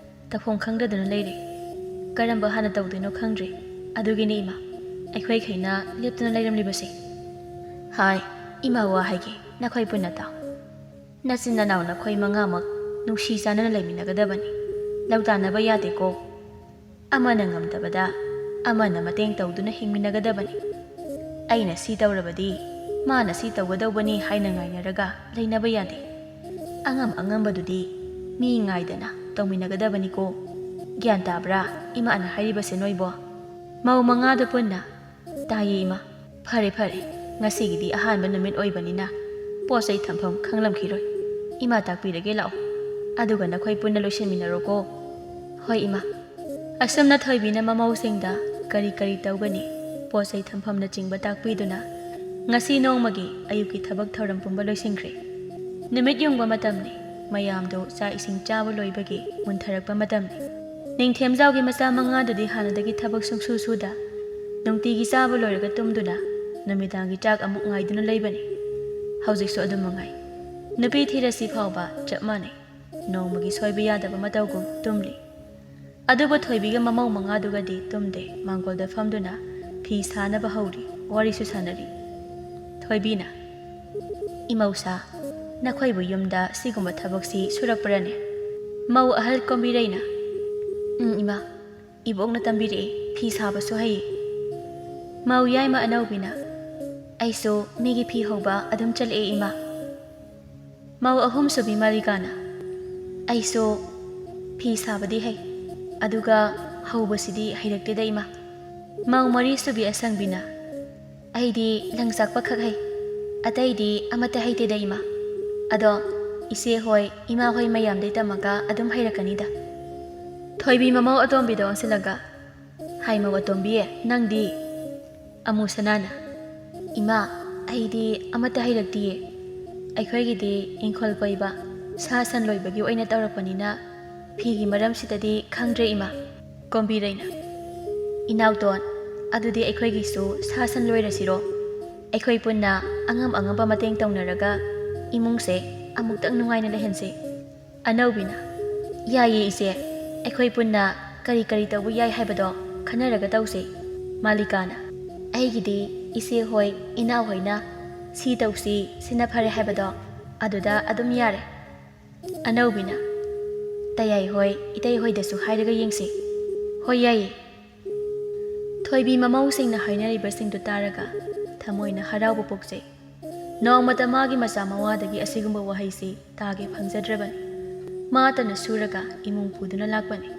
ꯇꯧꯐꯝ ꯈꯪꯗꯗꯨꯅ ꯂꯩꯔꯦ꯫ ꯀꯔꯝꯕ ꯍꯥꯟꯅ ꯇꯧꯗꯣꯏꯅꯣ ꯈꯪꯗ꯭ꯔꯦ꯫ ꯑꯗꯨꯒꯤꯅꯤ ꯏꯃꯥ, ꯑꯩꯈꯣꯏꯈꯩꯅ ꯂꯦꯞꯇꯨꯅ ꯂꯩꯔꯝꯂꯤꯕꯁꯦ꯫ ꯍꯥꯏ, ꯏꯃꯥ, ꯋꯥ ꯍꯥꯏꯒꯦ, ꯅꯈꯣꯏ ꯄꯨꯟꯅ ꯇꯥꯎ꯫ ꯅꯆꯤꯟ ꯅꯅꯥꯎ ꯅꯈꯣꯏ ꯃꯉꯥꯃꯛ ꯅꯨꯡꯁꯤ ꯆꯥꯟꯅꯅ ꯂꯩꯃꯤꯟꯅꯒꯗꯕꯅꯤ꯫ ꯂꯧꯇꯥꯟꯅꯕ ꯌꯥꯗꯦꯀꯣ꯫ ꯑꯃꯅ ꯉꯝꯗꯕꯗ ꯑꯃꯅ ꯃꯇꯦꯡ ꯇꯧꯗꯨꯅ ꯍꯤꯡꯃꯤꯟꯅꯒꯗꯕꯅꯤ꯫ ꯑꯩꯅ ꯁꯤ ꯇꯧꯔꯕꯗꯤ ꯃꯥꯅ ꯁꯤ ꯇꯧꯒꯗꯧꯕꯅꯤ ꯍꯥꯏꯅ ꯉꯥꯏꯅꯔꯒ ꯂꯩꯅꯕ ꯌꯥꯗꯦ꯫ ꯑꯉꯝ ꯑꯉꯝꯕꯗꯨꯗꯤ ꯃꯤ ꯉꯥꯏꯗꯅ ꯇꯧꯃꯤꯟꯅꯒꯗꯕꯅꯤꯀꯣ꯫ ꯒ꯭ꯌꯥꯟ ꯇꯥꯕ꯭ꯔꯥ ꯏꯃꯥꯅ ꯍꯥꯏꯔꯤꯕꯁꯦ ꯅꯣꯏꯕꯣ?" ꯃꯧ ꯃꯉꯥꯗꯨ ꯄꯨꯟꯅ, "ꯇꯥꯏꯌꯦ ꯏꯃꯥ꯫ ꯐꯔꯦ ꯐꯔꯦ, ꯉꯁꯤꯒꯤꯗꯤ ꯑꯍꯥꯟꯕ ꯅꯨꯃꯤꯠ ꯑꯣꯏꯕꯅꯤꯅ ꯄꯣꯠ ꯆꯩ ꯊꯝꯐꯝ ꯈꯪꯂꯝꯈꯤꯔꯣꯏ꯫ ꯏꯃꯥ ꯇꯥꯛꯄꯤꯔꯒꯦ ꯂꯥꯛꯑꯣ, ꯑꯗꯨꯒ ꯅꯈꯣꯏ ꯄꯨꯟꯅ ꯂꯣꯏꯁꯤꯟꯃꯤꯟꯅꯔꯣꯀꯣ꯫" "ꯍꯣꯏ ꯏꯃꯥ꯫" ꯑꯁꯨꯝꯅ ꯊꯣꯏꯕꯤꯅ ꯃꯃꯧꯁꯤꯡꯗ ꯀꯔꯤ ꯀꯔꯤ ꯇꯧꯒꯅꯤ, ꯄꯣꯠ ꯆꯩ ꯊꯝꯐꯝꯅꯆꯤꯡꯕ ꯇꯥꯛꯄꯤꯗꯨꯅ ꯉꯁꯤ ꯅꯣꯡꯃꯒꯤ ꯑꯌꯨꯛꯀꯤ ꯊꯕꯛ ꯊꯧꯔꯝ ꯄꯨꯝꯕ ꯂꯣꯏꯁꯤꯟꯈ꯭ꯔꯦ꯫ ꯅꯨꯃꯤꯠ ꯌꯨꯡꯕ ꯃꯇꯝꯅꯤ꯫ ꯃꯌꯥꯝꯗꯨ ꯆꯥꯛ ꯏꯁꯤꯡ ꯆꯥꯕ ꯂꯣꯏꯕꯒꯤ ꯃꯨꯟꯊꯔꯛꯄ ꯃꯇꯝꯅꯤ꯫ ꯅꯤꯡꯊꯦꯝꯖꯥꯎꯒꯤ ꯃꯆꯥ ꯃꯉꯥꯗꯨꯗꯤ ꯍꯥꯟꯅꯗꯒꯤ ꯊꯕꯛ ꯁꯨꯡꯁꯨ ꯁꯨꯗ ꯅꯨꯡꯇꯤꯒꯤ ꯆꯥꯕ ꯂꯣꯏꯔꯒ ꯇꯨꯝꯗꯨꯅ ꯅꯨꯃꯤꯗꯥꯡꯒꯤ ꯆꯥꯛ ꯑꯃꯨꯛ ꯉꯥꯏꯗꯨꯅ ꯂꯩꯕꯅꯤ꯫ ꯍꯧꯖꯤꯛꯁꯨ ꯑꯗꯨꯝ ꯃꯉꯥꯏ꯫ ꯅꯨꯄꯤ ꯊꯤꯔꯁꯤ ꯐꯥꯎꯕ ꯆꯞ ꯃꯥꯟꯅꯩ꯫ ꯅꯣꯡꯃꯒꯤ ꯁꯣꯏꯕ ꯌꯥꯗꯕ ꯃꯇꯧꯒꯨꯝ ꯇꯨꯝꯂꯤ꯫ ꯑꯗꯨꯕꯨ ꯊꯣꯏꯕꯤꯒ ꯃꯃꯧ ꯃꯉꯥꯗꯨꯒꯗꯤ ꯇꯨꯝꯗꯦ, ꯃꯥꯡꯒꯣꯜꯗ ꯐꯝꯗꯨꯅ ꯐꯤ ꯁꯥꯅꯕ ꯍꯧꯔꯤ, ꯋꯥꯔꯤꯁꯨ ꯁꯥꯟꯅꯔꯤ꯫ ꯊꯣꯏꯕꯤꯅ, "ꯏꯃꯧꯁꯥ, ꯅꯈꯣꯏꯕꯨ ꯌꯨꯝꯗ ꯁꯤꯒꯨꯝꯕ ꯊꯕꯛꯁꯤ ꯁꯨꯔꯛꯄ꯭ꯔꯅꯦ?" ꯃꯧ ꯑꯍꯜ ꯀꯣꯝꯕꯤꯔꯩꯅ, "ꯎꯝ, ꯏꯃꯥ, ꯏꯕꯣꯛꯅ ꯇꯝꯕꯤꯔꯛꯏ, ꯐꯤ ꯁꯥꯕꯁꯨ ꯍꯩ꯫" ꯃꯧ ꯌꯥꯏꯃ ꯑꯅꯧꯕꯤꯅ, "ꯑꯩꯁꯨ ꯃꯤꯒꯤ ꯐꯤ ꯍꯧꯕ ꯑꯗꯨꯝ ꯆꯠꯂꯛꯑꯦ, ꯏꯃꯥ꯫" ꯃꯧ ꯑꯍꯨꯝꯁꯨꯕꯤ ꯃꯥꯂꯤꯀꯥꯅ, "ꯑꯩꯁꯨ ꯐꯤ ꯁꯥꯕꯗꯤ ꯍꯩ, ꯑꯗꯨꯒ ꯍꯧꯕꯁꯤꯗꯤ ꯍꯩꯔꯛꯇꯦꯗ, ꯏꯃꯥ꯫" ꯃꯧ ꯃꯔꯤꯁꯨꯕꯤ ꯑꯁꯪꯕꯤꯅ, "ꯑꯩꯗꯤ ꯂꯪ ꯆꯥꯛꯄ ꯈꯛ ꯍꯩ, ꯑꯇꯩꯗꯤ ꯑꯃꯠꯇ ꯍꯩꯇꯦꯗ, ꯏꯃꯥ꯫ ꯑꯗꯣ ꯏꯆꯦ ꯍꯣꯏ, ꯏꯃꯥ ꯍꯣꯏ ꯃꯌꯥꯝꯗꯩ ꯇꯝꯃꯒ ꯑꯗꯨꯝ ꯍꯩꯔꯛꯀꯅꯤꯗ꯫" ꯊꯣꯏꯕꯤ ꯃꯃꯧ ꯑꯇꯣꯝꯕꯤꯗ ꯑꯣꯟꯁꯤꯜꯂꯒ, "ꯍꯥꯏ ꯃꯧ ꯑꯇꯣꯝꯕꯤ, ꯅꯪꯗꯤ?" ꯑꯃꯨ ꯁꯅꯥꯅ, "ꯏꯃꯥ, ꯑꯩꯗꯤ ꯑꯃꯠꯇ ꯍꯩꯔꯛꯇꯤꯌꯦ꯫ ꯑꯩꯈꯣꯏꯒꯤꯗꯤ ꯏꯪꯈꯣꯜ ꯀꯣꯏꯕ, ꯁꯥ ꯁꯟ ꯂꯣꯏꯕꯒꯤ ꯑꯣꯏꯅ ꯇꯧꯔꯛꯄꯅꯤꯅ ꯐꯤꯒꯤ ꯃꯔꯝꯁꯤꯗꯗꯤ ꯈꯪꯗ꯭ꯔꯦ, ꯏꯃꯥ꯫ ꯀꯣꯝꯕꯤꯔꯩꯅ, "ꯏꯅꯥꯎꯇꯣꯟ, ꯑꯗꯨꯗꯤ ꯑꯩꯈꯣꯏꯒꯤꯁꯨ ꯁꯥ ꯁꯟ ꯂꯣꯏꯔꯁꯤꯔꯣ? ꯑꯩꯈꯣꯏ ꯄꯨꯟꯅ ꯑꯉꯝ ꯑꯉꯝꯕ ꯃꯇꯦꯡ ꯇꯧꯅꯔꯒ ꯏꯃꯨꯡꯁꯦ ꯑꯃꯨꯛꯇꯪ ꯅꯨꯡꯉꯥꯏꯅ ꯂꯩꯍꯟꯁꯤ꯫ ꯑꯅꯧꯕꯤꯅ, "ꯌꯥꯏꯌꯦ ꯏꯆꯦ, ꯑꯩꯈꯣꯏ ꯄꯨꯟꯅ ꯀꯔꯤ ꯀꯔꯤ ꯇꯧꯕ ꯌꯥꯏ ꯍꯥꯏꯕꯗꯣ ꯈꯟꯅꯔꯒ ꯇꯧꯁꯦ꯫" ꯃꯥꯂꯤꯀꯥꯅ, "ꯑꯩꯒꯤꯗꯤ ꯏꯆꯦ ꯍꯣꯏ, ꯏꯅꯥꯎ ꯍꯣꯏꯅ ꯁꯤ ꯇꯧꯁꯤ, ꯁꯤꯅ ꯐꯔꯦ ꯍꯥꯏꯕꯗꯣ ꯑꯗꯨꯗ ꯑꯗꯨꯝ ꯌꯥꯔꯦ꯫" ꯑꯅꯧꯕꯤꯅ, "ꯇꯌꯥꯏ ꯍꯣꯏ, ꯏꯇꯩ ꯍꯣꯏꯗꯁꯨ ꯍꯥꯏꯔꯒ ꯌꯦꯡꯁꯤ꯫" "ꯍꯣꯏ, ꯌꯥꯏꯌꯦ꯫" ꯊꯣꯏꯕꯤ ꯃꯃꯧꯁꯤꯡꯅ ꯍꯥꯏꯅꯔꯤꯕꯁꯤꯡꯗꯨ ꯇꯥꯔꯒ ꯊꯃꯣꯏꯅ ꯍꯔꯥꯎꯕ ꯄꯣꯛꯆꯩ꯫ ꯅꯣꯡꯃꯇ ꯃꯥꯒꯤ ꯃꯆꯥ ꯃꯋꯥꯗꯒꯤ ꯑꯁꯤꯒꯨꯝꯕ ꯋꯥꯍꯩꯁꯤ ꯇꯥꯒꯦ ꯐꯪꯖꯗ꯭ꯔꯕꯅꯤ꯫ ꯃꯥꯇꯅ ꯁꯨꯔꯒ ꯏꯃꯨꯡ ꯄꯨꯗꯨꯅ ꯂꯥꯛꯄꯅꯤ꯫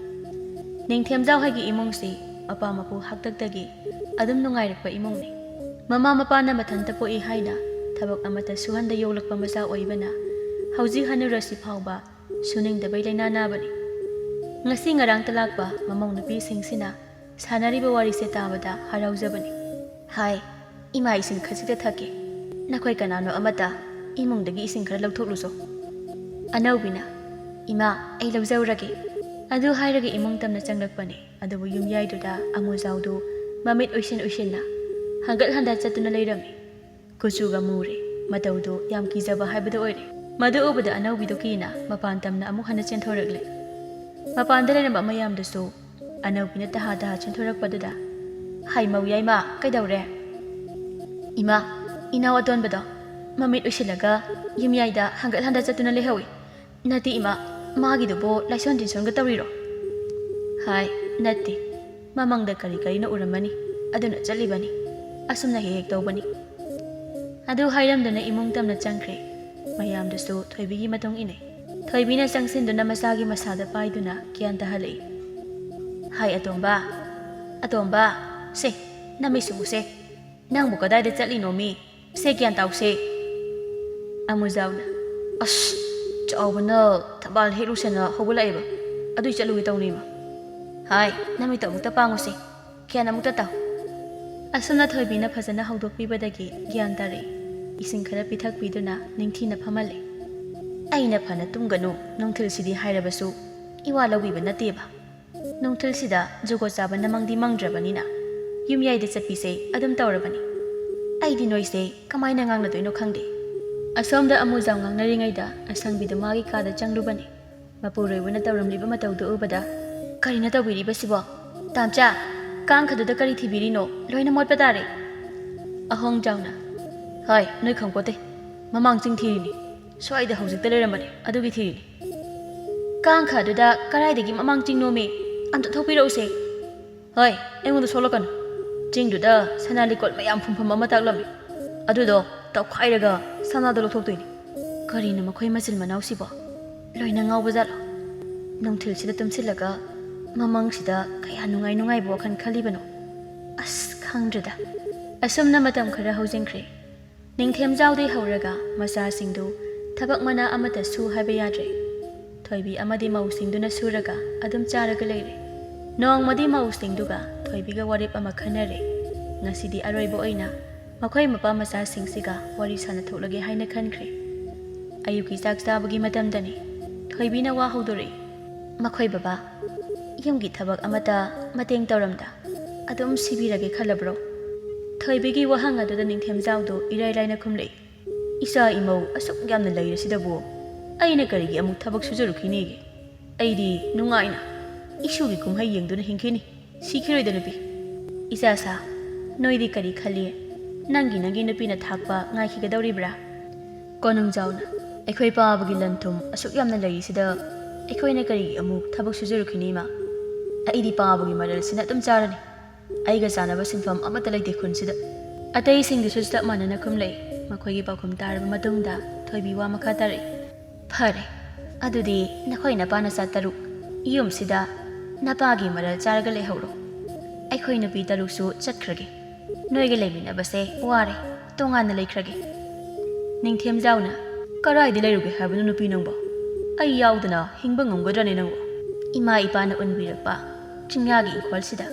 ꯅꯤꯡꯊꯦꯝꯖꯥꯎ ꯍꯣꯏꯒꯤ ꯏꯃꯨꯡꯁꯤ ꯃꯄꯥ ꯃꯄꯨ ꯍꯥꯛꯇꯛꯇꯒꯤ ꯑꯗꯨꯝ ꯅꯨꯡꯉꯥꯏꯔꯛꯄ ꯏꯃꯨꯡꯅꯤ꯫ ꯃꯃꯥ ꯃꯄꯥꯅ ꯃꯊꯟꯇ ꯄꯣꯛꯏ ꯍꯥꯏꯅ ꯊꯕꯛ ꯑꯃꯠꯇ ꯁꯨꯍꯟꯗ ꯌꯣꯛꯂꯛꯄ ꯃꯆꯥ ꯑꯣꯏꯕꯅ ꯍꯧꯖꯤꯛ ꯍꯅꯨꯔꯁꯤ ꯐꯥꯎꯕ ꯁꯨꯅꯤꯡꯗꯕꯩ ꯂꯥꯏꯅꯥ ꯅꯥꯕꯅꯤ꯫ ꯉꯁꯤ ꯉꯔꯥꯡꯇ ꯂꯥꯛꯄ ꯃꯃꯧ ꯅꯨꯄꯤꯁꯤꯡꯁꯤꯅ ꯁꯥꯟꯅꯔꯤꯕ ꯋꯥꯔꯤꯁꯦ ꯇꯥꯕꯗ ꯍꯔꯥꯎꯖꯕꯅꯤ꯫ "ꯍꯥꯏ, ꯏꯃꯥ, ꯏꯁꯤꯡ ꯈꯖꯤꯛꯇ ꯊꯛꯀꯦ꯫ ꯅꯈꯣꯏ ꯀꯅꯥꯅꯣ ꯑꯃꯇ ꯏꯃꯨꯡꯗꯒꯤ ꯏꯁꯤꯡ ꯈꯔ ꯂꯧꯊꯣꯛꯂꯨꯆꯣ꯫" ꯑꯅꯧꯕꯤꯅ, "ꯏꯃꯥ, ꯑꯩ ꯂꯧꯖꯧꯔꯒꯦ꯫" ꯑꯗꯨ ꯍꯥꯏꯔꯒ ꯏꯃꯨꯡ ꯇꯝꯅ ꯆꯪꯂꯛꯄꯅꯤ꯫ ꯑꯗꯨꯕꯨ ꯌꯨꯝꯌꯥꯏꯗꯨꯗ ꯑꯃꯨꯖꯥꯎꯗꯨ ꯃꯃꯤꯠ ꯎꯏꯁꯤꯟ ꯎꯏꯁꯤꯟꯅ ꯍꯪꯒꯠ ꯍꯟꯗ ꯆꯠꯇꯨꯅ ꯂꯩꯔꯝꯃꯤ꯫ ꯀꯨꯆꯨꯒ ꯃꯨꯔꯦ꯫ ꯃꯇꯧꯗꯨ ꯌꯥꯝ ꯀꯤꯖꯕ ꯍꯥꯏꯕꯗꯨ ꯑꯣꯏꯔꯦ꯫ ꯃꯗꯨ ꯎꯕꯗ ꯑꯅꯧꯕꯤꯗꯨ ꯀꯤꯅ ꯃꯄꯥꯟ ꯇꯝꯅ ꯑꯃꯨꯛ ꯍꯟꯅ ꯆꯦꯟꯊꯣꯔꯛꯂꯦ꯫ ꯃꯄꯥꯟꯗ ꯂꯩꯔꯝꯕ ꯃꯌꯥꯝꯗꯨꯁꯨ ꯑꯅꯧꯕꯤꯅ ꯇꯍꯥ ꯇꯍꯥ ꯆꯦꯟꯊꯣꯔꯛꯄꯗꯨꯗ, "ꯍꯥꯏ ꯃꯧ ꯌꯥꯏꯃ, ꯀꯩꯗꯧꯔꯦ?" "ꯏꯃꯥ, ꯏꯅꯥꯎ ꯑꯇꯣꯟꯕꯗꯣ ꯃꯃꯤꯠ ꯎꯏꯁꯤꯜꯂꯒ ꯌꯨꯝꯌꯥꯏꯗ ꯍꯪꯒꯠ ꯍꯟꯗ ꯆꯠꯇꯨꯅ ꯂꯩꯍꯧꯏ꯫" "ꯅꯠꯇꯦ ꯏꯃꯥ, ꯃꯥꯒꯤꯗꯨꯕꯨ ꯂꯥꯏꯁꯣꯟ ꯇꯤꯟꯁꯣꯟꯒ ꯇꯧꯔꯤꯔꯣ?" "ꯍꯥꯏ, ꯅꯠꯇꯦ꯫ ꯃꯃꯪꯗ ꯀꯔꯤ ꯀꯔꯤꯅꯣ ꯎꯔꯝꯃꯅꯤ, ꯑꯗꯨꯅ ꯆꯠꯂꯤꯕꯅꯤ꯫ ꯑꯁꯨꯝꯅ ꯍꯦꯛ ꯍꯦꯛ ꯇꯧꯕꯅꯤ꯫" ꯑꯗꯨ ꯍꯥꯏꯔꯝꯗꯨꯅ ꯏꯃꯨꯡ ꯇꯝꯅ ꯆꯪꯈ꯭ꯔꯦ꯫ ꯃꯌꯥꯝꯗꯨꯁꯨ ꯊꯣꯏꯕꯤꯒꯤ ꯃꯇꯨꯡ ꯏꯟꯅꯩ꯫ ꯊꯣꯏꯕꯤꯅ ꯆꯪꯁꯤꯟꯗꯨꯅ ꯃꯆꯥꯒꯤ ꯃꯁꯥꯗ ꯄꯥꯏꯗꯨꯅ ꯒ꯭ꯌꯥꯟ ꯇꯥꯍꯜꯂꯛꯏ꯫ "ꯍꯥꯏ ꯑꯇꯣꯝꯕ, ꯑꯇꯣꯝꯕ, ꯁꯦ, ꯅꯃꯤꯠ ꯁꯤꯡꯉꯨꯁꯦ꯫ ꯅꯪꯕꯨ ꯀꯗꯥꯏꯗ ꯆꯠꯂꯤꯅꯣꯃꯤ? ꯁꯦ, ꯒ꯭ꯌꯥꯟ ꯇꯥꯎꯁꯦ꯫" ꯑꯃꯨꯖꯥꯎꯅ, "ꯑꯁ, ꯆꯥꯎꯕꯅ ꯊꯝꯕꯥꯜ ꯍꯦꯛꯂꯨꯁꯦꯅ ꯍꯧꯒꯠꯂꯛꯑꯦꯕ, ꯑꯗꯨꯏ ꯆꯠꯂꯨꯒꯦ ꯇꯧꯅꯤꯃ꯫" "ꯍꯥꯏ, ꯅꯃꯤꯠꯇꯣ ꯑꯃꯨꯛꯇ ꯄꯥꯡꯉꯨꯁꯦ, ꯒ꯭ꯌꯥꯟ ꯑꯃꯨꯛꯇ ꯇꯥꯎ꯫" ꯑꯁꯨꯝꯅ ꯊꯣꯏꯕꯤꯅ ꯐꯖꯅ ꯍꯧꯗꯣꯛꯄꯤꯕꯗꯒꯤ ꯒ꯭ꯌꯥꯟ ꯇꯥꯔꯛꯏ꯫ ꯏꯁꯤꯡ ꯈꯔ ꯄꯤꯊꯛꯄꯤꯗꯨꯅ ꯅꯤꯡꯊꯤꯅ ꯐꯝꯍꯜꯂꯦ꯫ ꯑꯩꯅ ꯐꯅ ꯇꯨꯝꯒꯅꯨ, ꯅꯨꯡꯊꯤꯜꯁꯤꯗꯤ ꯍꯥꯏꯔꯕꯁꯨ ꯏꯋꯥ ꯂꯧꯕꯤꯕ ꯅꯠꯇꯦꯕ꯫ ꯅꯨꯡꯊꯤꯜꯁꯤꯗ ꯖꯨꯒꯣꯠ ꯆꯥꯕ ꯅꯃꯪꯗꯤ ꯃꯪꯗ꯭ꯔꯕꯅꯤꯅ ꯌꯨꯝꯌꯥꯏꯗ ꯆꯠꯄꯤꯁꯦ ꯑꯗꯨꯝ ꯇꯧꯔꯕꯅꯤ꯫ ꯑꯩꯗꯤ ꯅꯣꯏꯁꯦ ꯀꯃꯥꯏꯅ ꯉꯥꯡꯅꯗꯣꯏꯅꯣ ꯈꯪꯗꯦ꯫ ꯑꯁꯣꯝꯗ ꯑꯃꯨꯖꯥꯎ ꯉꯥꯡꯅꯔꯤꯉꯩꯗ ꯑꯁꯪꯕꯤꯗꯨ ꯃꯥꯒꯤ ꯀꯥꯗ ꯆꯪꯂꯨꯕꯅꯤ꯫ ꯃꯄꯨꯔꯣꯏꯕꯅ ꯇꯧꯔꯝꯂꯤꯕ ꯃꯇꯧꯗꯨ ꯎꯕꯗ, "ꯀꯔꯤꯅꯣ ꯇꯧꯕꯤꯔꯤꯕꯁꯤꯕꯣ? ꯇꯥꯝꯆꯥ, ꯀꯥꯡꯈꯗꯨꯗ ꯀꯔꯤ ꯊꯤꯕꯤꯔꯤꯅꯣ? ꯂꯣꯏꯅ ꯃꯣꯠꯄ ꯇꯥꯔꯦ!" ꯑꯍꯣꯡꯖꯥꯎꯅ, "ꯍꯣꯏ, ꯅꯣꯏ ꯈꯪꯄꯣꯠꯇꯦ꯫ ꯃꯃꯥꯡ ꯆꯤꯡ ꯊꯤꯔꯤꯅꯤ꯫ ꯁ꯭ꯋꯥꯏꯗ ꯍꯧꯖꯤꯛꯇ ꯂꯩꯔꯝꯕꯅꯤ, ꯑꯗꯨꯒꯤ ꯊꯤꯔꯤꯅꯤ꯫ ꯀꯥꯡꯈꯗꯨꯗ ꯀꯗꯥꯏꯗꯒꯤ ꯃꯃꯥꯡ ꯆꯤꯡꯅꯣꯃꯤ? ꯑꯝꯇ ꯊꯣꯛꯄꯤꯔꯛꯎꯁꯦ!" "ꯍꯣꯏ, ꯑꯩꯉꯣꯟꯗ ꯁꯣꯜꯂꯛꯀꯅꯨ꯫ ꯆꯤꯡꯗꯨꯗ ꯁꯅꯥ ꯂꯤꯀꯣꯟ ꯃꯌꯥꯝ ꯐꯨꯝꯐꯝ ꯑꯃ ꯇꯥꯛꯂꯝꯃꯤ꯫ ꯑꯗꯨꯗꯣ ꯇꯧꯈꯥꯏꯔꯒ ꯁꯅꯥꯗꯣ ꯂꯧꯊꯣꯛꯇꯣꯏꯅꯤ꯫ ꯀꯔꯤꯅꯣ ꯃꯈꯣꯏ ꯃꯆꯤꯟ ꯃꯅꯥꯎꯁꯤꯕꯣ? ꯂꯣꯏꯅ ꯉꯥꯎꯕ ꯖꯥꯠꯂꯣ? ꯅꯨꯡꯊꯤꯜꯁꯤꯗ ꯇꯨꯝꯁꯤꯜꯂꯒ ꯃꯃꯪꯁꯤꯗ ꯀꯌꯥ ꯅꯨꯡꯉꯥꯏ ꯅꯨꯡꯉꯥꯏꯕ ꯋꯥꯈꯜ ꯈꯜꯂꯤꯕꯅꯣ? ꯑꯁ, ꯈꯪꯗ꯭ꯔꯦꯗ꯫" ꯑꯁꯨꯝꯅ ꯃꯇꯝ ꯈꯔ ꯍꯧꯖꯤꯟꯈ꯭ꯔꯦ꯫ ꯅꯤꯡꯊꯦꯝꯖꯥꯎꯗꯩ ꯍꯧꯔꯒ ꯃꯆꯥꯁꯤꯡꯗꯨ ꯊꯕꯛ ꯃꯅꯥ ꯑꯃꯠꯇ ꯁꯨ ꯍꯥꯏꯕ ꯌꯥꯗ꯭ꯔꯦ꯫ ꯊꯣꯏꯕꯤ ꯑꯃꯗꯤ ꯃꯧꯁꯤꯡꯗꯨꯅ ꯁꯨꯔꯒ ꯑꯗꯨꯝ ꯆꯥꯔꯒ ꯂꯩꯔꯦ꯫ ꯅꯣꯡꯃꯗꯤ ꯃꯧꯁꯤꯡꯗꯨꯒ ꯊꯣꯏꯕꯤꯒ ꯋꯥꯔꯦꯞ ꯑꯃ ꯈꯟꯅꯔꯦ꯫ ꯉꯁꯤꯗꯤ ꯑꯔꯣꯏꯕ ꯑꯣꯏꯅ ꯃꯈꯣꯏ ꯃꯄꯥ ꯃꯆꯥꯁꯤꯡꯁꯤꯒ ꯋꯥꯔꯤ ꯁꯥꯟꯅꯊꯣꯛꯂꯒꯦ ꯍꯥꯏꯅ ꯈꯟꯈ꯭ꯔꯦ꯫ ꯑꯌꯨꯛꯀꯤ ꯆꯥꯛ ꯆꯥꯕꯒꯤ ꯃꯇꯝꯗꯅꯤ꯫ ꯊꯣꯏꯕꯤꯅ ꯋꯥ ꯍꯧꯗꯣꯔꯛꯏ꯫ "ꯃꯈꯣꯏ ꯕꯕꯥ, ꯌꯨꯝꯒꯤ ꯊꯕꯛ ꯑꯃꯠꯇ ꯃꯇꯦꯡ ꯇꯧꯔꯝꯗ ꯑꯗꯨꯝ ꯁꯤꯕꯤꯔꯒꯦ ꯈꯜꯂꯕ꯭ꯔꯣ?" ꯊꯣꯏꯕꯤꯒꯤ ꯋꯥꯍꯪ ꯑꯗꯨꯗ ꯅꯤꯡꯊꯦꯝꯖꯥꯎꯗꯨ ꯏꯔꯥꯏ ꯂꯥꯏꯅ ꯈꯨꯝꯂꯛꯏ꯫ "ꯏꯆꯥ ꯏꯃꯧ ꯑꯁꯨꯛ ꯌꯥꯝꯅ ꯂꯩꯔꯁꯤꯗꯕꯨ ꯑꯩꯅ ꯀꯔꯤꯒꯤ ꯑꯃꯨꯛ ꯊꯕꯛ ꯁꯨꯖꯔꯨꯈꯤꯅꯤꯒꯦ? ꯑꯩꯗꯤ ꯅꯨꯡꯉꯥꯏꯅ ꯏꯁꯨꯒꯤ ꯀꯨꯝꯍꯩ ꯌꯦꯡꯗꯨꯅ ꯍꯤꯡꯈꯤꯅꯤ꯫ ꯁꯤꯈꯤꯔꯣꯏꯗ ꯅꯨꯄꯤ꯫" "ꯏꯆꯥꯁꯥ, ꯅꯣꯏꯗꯤ ꯀꯔꯤ ꯈꯜꯂꯤ? ꯅꯪꯒꯤ, ꯅꯪꯒꯤ ꯅꯨꯄꯤꯅ ꯊꯥꯛꯄ ꯉꯥꯏꯈꯤꯒꯗꯧꯔꯤꯕ꯭ꯔꯥ?" ꯀꯣꯅꯨꯡꯖꯥꯎꯅ, "ꯑꯩꯈꯣꯏ ꯄꯥꯕꯒꯤ ꯂꯟ ꯊꯨꯝ ꯑꯁꯨꯛ ꯌꯥꯝꯅ ꯂꯩꯔꯤꯁꯤꯗ ꯑꯩꯈꯣꯏꯅ ꯀꯔꯤꯒꯤ ꯑꯃꯨꯛ ꯊꯕꯛ ꯁꯨꯖꯔꯨꯈꯤꯅꯤ, ꯏꯃꯥ? ꯑꯩꯗꯤ ꯄꯥꯕꯒꯤ ꯃꯔꯜꯁꯤꯅ ꯑꯗꯨꯝ ꯆꯥꯔꯅꯤ꯫ ꯑꯩꯒ ꯆꯥꯅꯕ ꯁꯤꯟꯐꯝ ꯑꯃꯠꯇ ꯂꯩꯇꯦ ꯈꯨꯟꯁꯤꯗ꯫" ꯑꯇꯩꯁꯤꯡꯗꯨꯁꯨ ꯆꯞ ꯃꯥꯟꯅꯅ ꯈꯨꯝꯂꯛꯏ꯫ ꯃꯈꯣꯏꯒꯤ ꯄꯥꯎꯈꯨꯝ ꯇꯥꯔꯕ ꯃꯇꯨꯡꯗ ꯊꯣꯏꯕꯤ ꯋꯥ ꯃꯈꯥ ꯇꯥꯔꯛꯏ꯫ "ꯐꯔꯦ, ꯑꯗꯨꯗꯤ ꯅꯈꯣꯏ ꯅꯄꯥ ꯅꯆꯥ ꯇꯔꯨꯛ ꯌꯨꯝꯁꯤꯗ ꯅꯄꯥꯒꯤ ꯃꯔꯜ ꯆꯥꯔꯒ ꯂꯩꯍꯧꯔꯣ꯫ ꯑꯩꯈꯣꯏ ꯅꯨꯄꯤ ꯇꯔꯨꯛꯁꯨ ꯆꯠꯈ꯭ꯔꯒꯦ꯫ ꯅꯣꯏꯒ ꯂꯩꯃꯤꯟꯅꯕꯁꯦ ꯋꯥꯔꯦ, ꯇꯣꯉꯥꯟꯅ ꯂꯩꯈ꯭ꯔꯒꯦ꯫" ꯅꯤꯡꯊꯦꯝꯖꯥꯎꯅ, "ꯀꯔꯥꯏꯗ ꯂꯩꯔꯨꯒꯦ ꯍꯥꯏꯕꯅꯣ ꯅꯨꯄꯤ ꯅꯪꯕꯣ? ꯑꯩ ꯌꯥꯎꯗꯅ ꯍꯤꯡꯕ ꯉꯝꯒꯗ꯭ꯔꯅꯦ ꯅꯪꯕꯣ?" ꯏꯃꯥ ꯏꯄꯥꯅ ꯎꯟꯕꯤꯔꯛꯄ ꯆꯤꯡꯌꯥꯒꯤ ꯏꯪꯈꯣꯜꯁꯤꯗ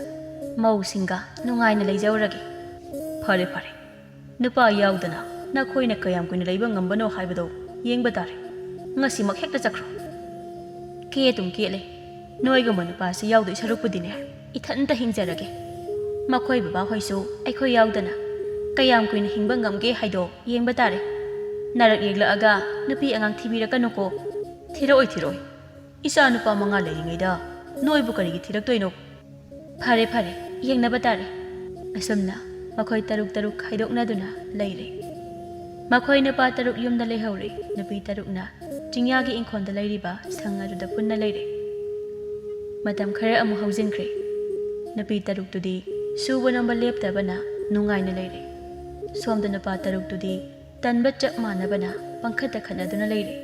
ꯃꯧꯁꯤꯡꯒ ꯅꯨꯡꯉꯥꯏꯅ ꯂꯩꯖꯧꯔꯒꯦ꯫ ꯐꯔꯦ ꯐꯔꯦ, ꯅꯨꯄꯥ ꯌꯥꯎꯗꯅ ꯅꯈꯣꯏꯅ ꯀꯌꯥꯝ ꯀꯨꯏꯅ ꯂꯩꯕ ꯉꯝꯕꯅꯣ ꯍꯥꯏꯕꯗꯣ ꯌꯦꯡꯕ ꯇꯥꯔꯦ꯫ ꯉꯁꯤꯃꯛ ꯍꯦꯛꯇ ꯆꯠꯈ꯭ꯔꯣ꯫ ꯀꯦ ꯑꯗꯨꯝ ꯀꯦꯠꯂꯦ꯫ ꯅꯣꯏꯒꯨꯝꯕ ꯅꯨꯄꯥꯁꯤ ꯌꯥꯎꯗꯣꯏ ꯁꯔꯨꯛꯄꯨꯗꯤꯅꯦ, ꯏꯊꯟꯇ ꯍꯤꯡꯖꯔꯒꯦ꯫ ꯃꯈꯣꯏ ꯕꯕꯥꯍꯣꯏꯁꯨ ꯑꯩꯈꯣꯏ ꯌꯥꯎꯗꯅ ꯀꯌꯥꯝ ꯀꯨꯏꯅ ꯍꯤꯡꯕ ꯉꯝꯒꯦ ꯍꯥꯏꯗꯣ ꯌꯦꯡꯕ ꯇꯥꯔꯦ꯫ ꯅꯥꯔꯛ ꯌꯦꯛꯂꯛꯑꯒ ꯅꯨꯄꯤ ꯑꯉꯥꯡ ꯊꯤꯕꯤꯔꯛꯀꯅꯨꯀꯣ꯫ ꯊꯤꯔꯛꯑꯣꯏ, ꯊꯤꯔꯛꯑꯣꯏ꯫ ꯏꯆꯥ ꯅꯨꯄꯥ ꯃꯉꯥ ꯂꯩꯔꯤꯉꯩꯗ ꯅꯣꯏꯕꯨ ꯀꯔꯤꯒꯤ ꯊꯤꯔꯛꯇꯣꯏꯅꯣ? ꯐꯔꯦ ꯐꯔꯦ, ꯌꯦꯡꯅꯕ ꯇꯥꯔꯦ꯫ ꯑꯁꯨꯝꯅ ꯃꯈꯣꯏ ꯇꯔꯨꯛ ꯇꯔꯨꯛ ꯈꯥꯏꯗꯣꯛꯅꯗꯨꯅ ꯂꯩꯔꯦ꯫ ꯃꯈꯣꯏ ꯅꯨꯄꯥ ꯇꯔꯨꯛ ꯌꯨꯝꯗ ꯂꯩꯍꯧꯔꯦ꯫ ꯅꯨꯄꯤ ꯇꯔꯨꯛꯅ ꯆꯤꯡꯌꯥꯒꯤ ꯏꯪꯈꯣꯜꯗ ꯂꯩꯔꯤꯕ ꯁꯪ ꯑꯗꯨꯗ ꯄꯨꯟꯅ ꯂꯩꯔꯦ꯫ ꯃꯇꯝ ꯈꯔ ꯑꯃꯨꯛ ꯍꯧꯖꯤꯟꯈ꯭ꯔꯦ꯫ ꯅꯨꯄꯤ ꯇꯔꯨꯛꯇꯨꯗꯤ ꯁꯨꯕ ꯅꯣꯝꯕ ꯂꯦꯞꯇꯕꯅ ꯅꯨꯡꯉꯥꯏꯅ ꯂꯩꯔꯦ꯫ ꯁꯣꯝꯗ ꯅꯨꯄꯥ ꯇꯔꯨꯛꯇꯨꯗꯤ ꯇꯟꯕ ꯆꯞ ꯃꯥꯟꯅꯕꯅ ꯄꯪꯈꯠꯇ ꯈꯠꯅꯗꯨꯅ ꯂꯩꯔꯦ꯫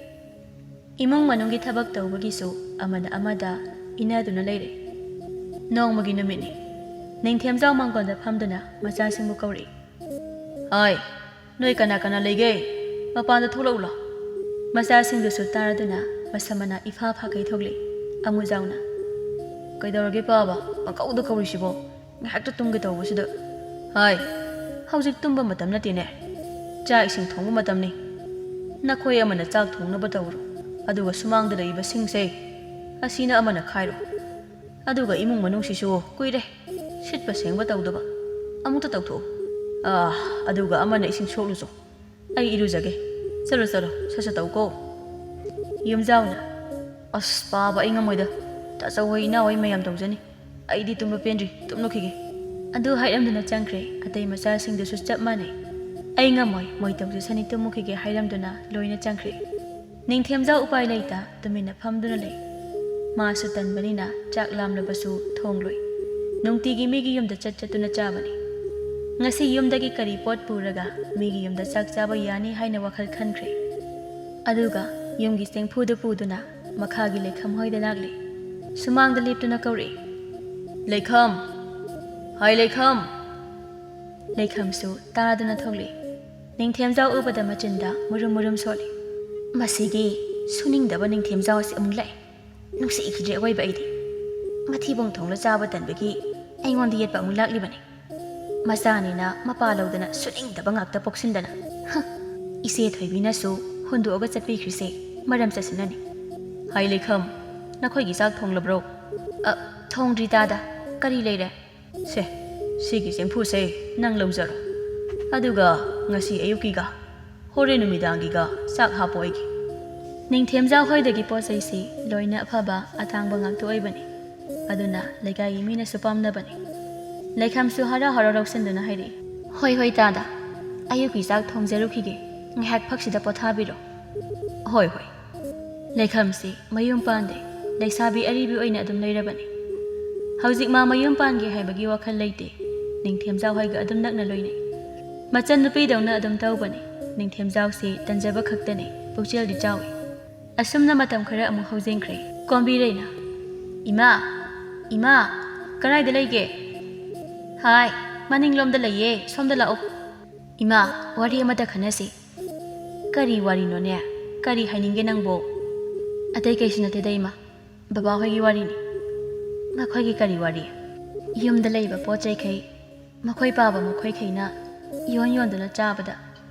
ꯏꯃꯨꯡ ꯃꯅꯨꯡꯒꯤ ꯊꯕꯛ ꯇꯧꯕꯒꯤꯁꯨ ꯑꯃꯅ ꯑꯃꯗ ꯏꯟꯅꯗꯨꯅ ꯂꯩꯔꯦ꯫ ꯅꯣꯡꯃꯒꯤ ꯅꯨꯃꯤꯠꯅꯤ꯫ ꯅꯤꯡꯊꯦꯝꯖꯥꯎ ꯃꯥꯡꯒꯣꯟꯗ ꯐꯝꯗꯨꯅ ꯃꯆꯥꯁꯤꯡꯕꯨ ꯀꯧꯔꯛꯏ꯫ "ꯍꯥꯏ, ꯅꯣꯏ ꯀꯅꯥ ꯀꯅꯥ ꯂꯩꯒꯦ? ꯃꯄꯥꯟꯗ ꯊꯣꯛꯂꯛꯎ ꯂꯥꯎ꯫" ꯃꯆꯥꯁꯤꯡꯗꯨꯁꯨ ꯇꯥꯔꯗꯨꯅ ꯃꯁꯝ ꯃꯅꯥ ꯏꯐꯥ ꯐꯥꯈꯩ ꯊꯣꯛꯂꯛꯏ꯫ ꯑꯃꯨꯖꯥꯎꯅ, "ꯀꯩꯗꯧꯔꯒꯦ ꯄꯥꯕ? ꯄꯪꯀꯧꯗ ꯀꯧꯔꯤꯁꯤꯕꯣ? ꯉꯥꯏꯍꯥꯛꯇ ꯇꯨꯝꯒꯦ ꯇꯧꯕꯁꯤꯗ꯫" "ꯍꯥꯏ, ꯍꯧꯖꯤꯛ ꯇꯨꯝꯕ ꯃꯇꯝ ꯅꯠꯇꯦꯅꯦ꯫ ꯆꯥꯛ ꯏꯁꯤꯡ ꯊꯣꯡꯕ ꯃꯇꯝꯅꯤ꯫ ꯅꯈꯣꯏ ꯑꯃꯅ ꯆꯥꯛ ꯊꯣꯡꯅꯕ ꯇꯧꯔꯣ, ꯑꯗꯨꯒ ꯁꯨꯃꯥꯡꯗ ꯂꯩꯔꯤꯕ ꯁꯤꯡꯁꯦ ꯑꯁꯤꯅ ꯑꯃꯅ ꯈꯥꯏꯔꯣ꯫ ꯑꯗꯨꯒ ꯏꯃꯨꯡ ꯃꯅꯨꯡꯁꯤꯁꯨ ꯀꯨꯏꯔꯦ ꯁꯤꯠꯄ ꯁꯦꯡꯕ ꯇꯧꯗꯕ, ꯑꯃꯨꯛꯇ ꯇꯧꯊꯣꯛꯎ꯫ ꯑꯥ, ꯑꯗꯨꯒ ꯑꯃꯅ ꯏꯁꯤꯡ ꯁꯣꯛꯂꯨꯆꯣ꯫ ꯑꯩ ꯏꯔꯨꯖꯒꯦ꯫ ꯆꯠꯂꯣ, ꯆꯠꯂꯣ, ꯁꯠ ꯁꯠ ꯇꯧꯀꯣ꯫" ꯌꯨꯝꯖꯥꯎꯅ, "ꯑꯁ, ꯄꯥꯕ, ꯑꯩ ꯉꯝꯃꯣꯏꯗ꯫ ꯇꯥꯆꯧ ꯍꯣꯏ, ꯏꯅꯥꯎ ꯍꯣꯏ ꯃꯌꯥꯝ ꯇꯧꯖꯅꯤ꯫ ꯑꯩꯗꯤ ꯇꯨꯝꯕ ꯄꯦꯟꯗ꯭ꯔꯤ, ꯇꯨꯝꯂꯨꯈꯤꯒꯦ꯫" ꯑꯗꯨ ꯍꯥꯏꯔꯝꯗꯨꯅ ꯆꯪꯈ꯭ꯔꯦ꯫ ꯑꯇꯩ ꯃꯆꯥꯁꯤꯡꯗꯨꯁꯨ ꯆꯞ ꯃꯥꯟꯅꯩ꯫ "ꯑꯩ ꯉꯝꯃꯣꯏ, ꯃꯣꯏ ꯇꯧꯖꯁꯅꯤ, ꯇꯨꯝꯃꯨꯈꯤꯒꯦ" ꯍꯥꯏꯔꯝꯗꯨꯅ ꯂꯣꯏꯅ ꯆꯪꯈ꯭ꯔꯦ꯫ ꯅꯤꯡꯊꯦꯝꯖꯥꯎ ꯎꯄꯥꯏ ꯂꯩꯇ ꯇꯨꯃꯤꯟꯅ ꯐꯝꯗꯨꯅ ꯂꯩ꯫ ꯃꯥꯁꯨ ꯇꯟꯕꯅꯤꯅ ꯆꯥꯛ ꯂꯥꯝꯂꯕꯁꯨ ꯊꯣꯡꯂꯣꯏ꯫ ꯅꯨꯡꯇꯤꯒꯤ ꯃꯤꯒꯤ ꯌꯨꯝꯗ ꯆꯠ ꯆꯠꯇꯨꯅ ꯆꯥꯕꯅꯤ꯫ ꯉꯁꯤ ꯌꯨꯝꯗꯒꯤ ꯀꯔꯤ ꯄꯣꯠ ꯄꯨꯔꯒ ꯃꯤꯒꯤ ꯌꯨꯝꯗ ꯆꯥꯛ ꯆꯥꯕ ꯌꯥꯅꯤ ꯍꯥꯏꯅ ꯋꯥꯈꯜ ꯈꯟꯈ꯭ꯔꯦ꯫ ꯑꯗꯨꯒ ꯌꯨꯝꯒꯤ ꯆꯦꯡꯐꯨꯗꯨ ꯄꯨꯗꯨꯅ ꯃꯈꯥꯒꯤ ꯂꯩꯈꯝ ꯍꯣꯏꯗ ꯂꯥꯛꯂꯦ꯫ ꯁꯨꯃꯥꯡꯗ ꯂꯦꯞꯇꯨꯅ ꯀꯧꯔꯛꯏ, "ꯂꯩꯈꯝ! ꯍꯥꯏ ꯂꯩꯈꯝ!" ꯂꯩꯈꯝꯁꯨ ꯇꯥꯗꯨꯅ ꯊꯣꯛꯂꯛꯏ꯫ ꯅꯤꯡꯊꯦꯝꯖꯥꯎ ꯎꯕꯗ ꯃꯆꯤꯟꯗ ꯃꯨꯔꯨꯝ ꯃꯨꯔꯨꯝ ꯁꯣꯜꯂꯤ꯫ "ꯃꯁꯤꯒꯤ ꯁꯨꯅꯤꯡꯗꯕ ꯅꯤꯡꯊꯦꯝꯖꯥꯎ ꯑꯁꯤ ꯑꯃꯨꯛ ꯂꯥꯛꯑꯦ꯫ ꯅꯨꯡꯁꯤꯈꯤꯗ꯭ꯔꯦ ꯑꯋꯣꯏꯕ ꯑꯩꯗꯤ꯫ ꯃꯊꯤꯕꯣꯡ ꯊꯣꯡꯂ ꯆꯥꯕ ꯇꯟꯕꯒꯤ ꯑꯩꯉꯣꯟꯗ ꯌꯦꯠꯄ ꯑꯃꯨꯛ ꯂꯥꯛꯂꯤꯕꯅꯤ꯫ ꯃꯆꯥꯅꯤꯅ ꯃꯄꯥ ꯂꯧꯗꯅ ꯁꯨꯅꯤꯡꯗꯕ ꯉꯥꯛꯇ ꯄꯣꯛꯁꯤꯟꯗꯅ꯫ ꯍ! ꯏꯆꯦ ꯊꯣꯏꯕꯤꯅꯁꯨ ꯍꯨꯟꯗꯣꯛꯑꯒ ꯆꯠꯄꯤꯈ꯭ꯔꯤꯁꯦ ꯃꯔꯝ ꯆꯠꯁꯤꯟꯅꯅꯤ꯫ ꯍꯥꯏ ꯂꯩꯈꯝ, ꯅꯈꯣꯏꯒꯤ ꯆꯥꯛ ꯊꯣꯡꯂꯕ꯭ꯔꯣ? ꯑ, ꯊꯣꯡꯗ꯭ꯔꯤ ꯇꯥꯗ꯫ ꯀꯔꯤ ꯂꯩꯔꯦ? ꯁꯦ, ꯁꯤꯒꯤ ꯆꯦꯡꯐꯨꯁꯦ ꯅꯪ ꯂꯧꯖꯔꯣ꯫ ꯑꯗꯨꯒ ꯉꯁꯤ ꯑꯌꯨꯛꯀꯤꯒ ꯍꯣꯔꯦꯟ ꯅꯨꯃꯤꯗꯥꯡꯒꯤꯒ ꯆꯥꯛ ꯍꯥꯞꯄꯣ ꯑꯩꯒꯤ꯫ ꯅꯤꯡꯊꯦꯝꯖꯥ ꯍꯣꯏꯗꯒꯤ ꯄꯣꯠ ꯆꯩꯁꯤ ꯂꯣꯏꯅ ꯑꯐꯕ ꯑꯇꯥꯡꯕ ꯉꯥꯛꯇ ꯑꯣꯏꯕꯅꯤ꯫ ꯑꯗꯨꯅ ꯂꯩꯀꯥꯏꯒꯤ ꯃꯤꯅꯁꯨ ꯄꯥꯝꯅꯕꯅꯤ꯫ ꯂꯩꯈꯝꯁꯨ ꯍꯔꯥꯎ ꯍꯔꯥꯎ ꯂꯧꯁꯤꯟꯗꯨꯅ ꯍꯥꯏꯔꯛꯏ, "ꯍꯣꯏ, ꯍꯣꯏ, ꯇꯥꯗ꯫ ꯑꯌꯨꯛꯀꯤ ꯆꯥꯛ ꯊꯣꯡꯖꯔꯨꯈꯤꯒꯦ꯫ ꯉꯥꯏꯍꯥꯛ ꯐꯛꯁꯤꯗ ꯄꯣꯊꯥꯕꯤꯔꯣ꯫" "ꯍꯣꯏ, ꯍꯣꯏ꯫" ꯂꯩꯈꯝꯁꯤ ꯃꯌꯨꯝ ꯄꯥꯟꯗꯦ꯫ ꯂꯩꯁꯥꯕꯤ ꯑꯔꯤꯕꯤ ꯑꯣꯏꯅ ꯑꯗꯨꯝ ꯂꯩꯔꯕꯅꯤ꯫ ꯍꯧꯖꯤꯛ ꯃꯥ ꯃꯌꯨꯝ ꯄꯥꯟꯒꯦ ꯍꯥꯏꯕꯒꯤ ꯋꯥꯈꯜ ꯂꯩꯇꯦ꯫ ꯅꯤꯡꯊꯦꯝꯖꯥ ꯍꯣꯏꯒ ꯑꯗꯨꯝ ꯅꯛꯅ ꯂꯣꯏꯅꯩ꯫ ꯃꯆꯟꯅꯨꯄꯤꯗꯧꯅ ꯑꯗꯨꯝ ꯇꯧꯕꯅꯤ꯫ ꯅꯤꯡꯊꯦꯝꯖꯥꯎꯁꯤ ꯇꯟꯖꯕ ꯈꯛꯇꯅꯤ, ꯄꯨꯛꯆꯦꯜꯗꯤ ꯆꯥꯎꯏ꯫ ꯑꯁꯨꯝꯅ ꯃꯇꯝ ꯈꯔ ꯑꯃꯨꯛ ꯍꯧꯖꯤꯟꯈ꯭ꯔꯦ꯫ ꯀꯣꯝꯕꯤꯔꯩꯅ, "ꯏꯃꯥ, ꯏꯃꯥ, ꯀꯗꯥꯏꯗ ꯂꯩꯒꯦ?" "ꯍꯥꯏ, ꯃꯅꯤꯡꯂꯣꯝꯗ ꯂꯩꯌꯦ, ꯁꯣꯝꯗ ꯂꯥꯛꯑꯣ꯫" "ꯏꯃꯥ, ꯋꯥꯔꯤ ꯑꯃꯇ ꯈꯟꯅꯁꯤ꯫" "ꯀꯔꯤ ꯋꯥꯔꯤꯅꯣꯅꯦ? ꯀꯔꯤ ꯍꯥꯏꯅꯤꯡꯒꯦ ꯅꯪꯕꯣ?" "ꯑꯇꯩ ꯀꯩꯁꯨ ꯅꯠꯇꯦꯗ ꯏꯃꯥ, ꯕꯕꯥ ꯍꯣꯏꯒꯤ ꯋꯥꯔꯤꯅꯤ꯫" "ꯃꯈꯣꯏꯒꯤ ꯀꯔꯤ ꯋꯥꯔꯤ?" "ꯌꯨꯝꯗ ꯂꯩꯕ ꯄꯣꯠ ꯆꯩꯈꯩ ꯃꯈꯣꯏ ꯄꯥꯕ ꯃꯈꯣꯏꯈꯩꯅ ꯌꯣꯟ ꯌꯣꯟꯗꯨꯅ ꯆꯥꯕꯗ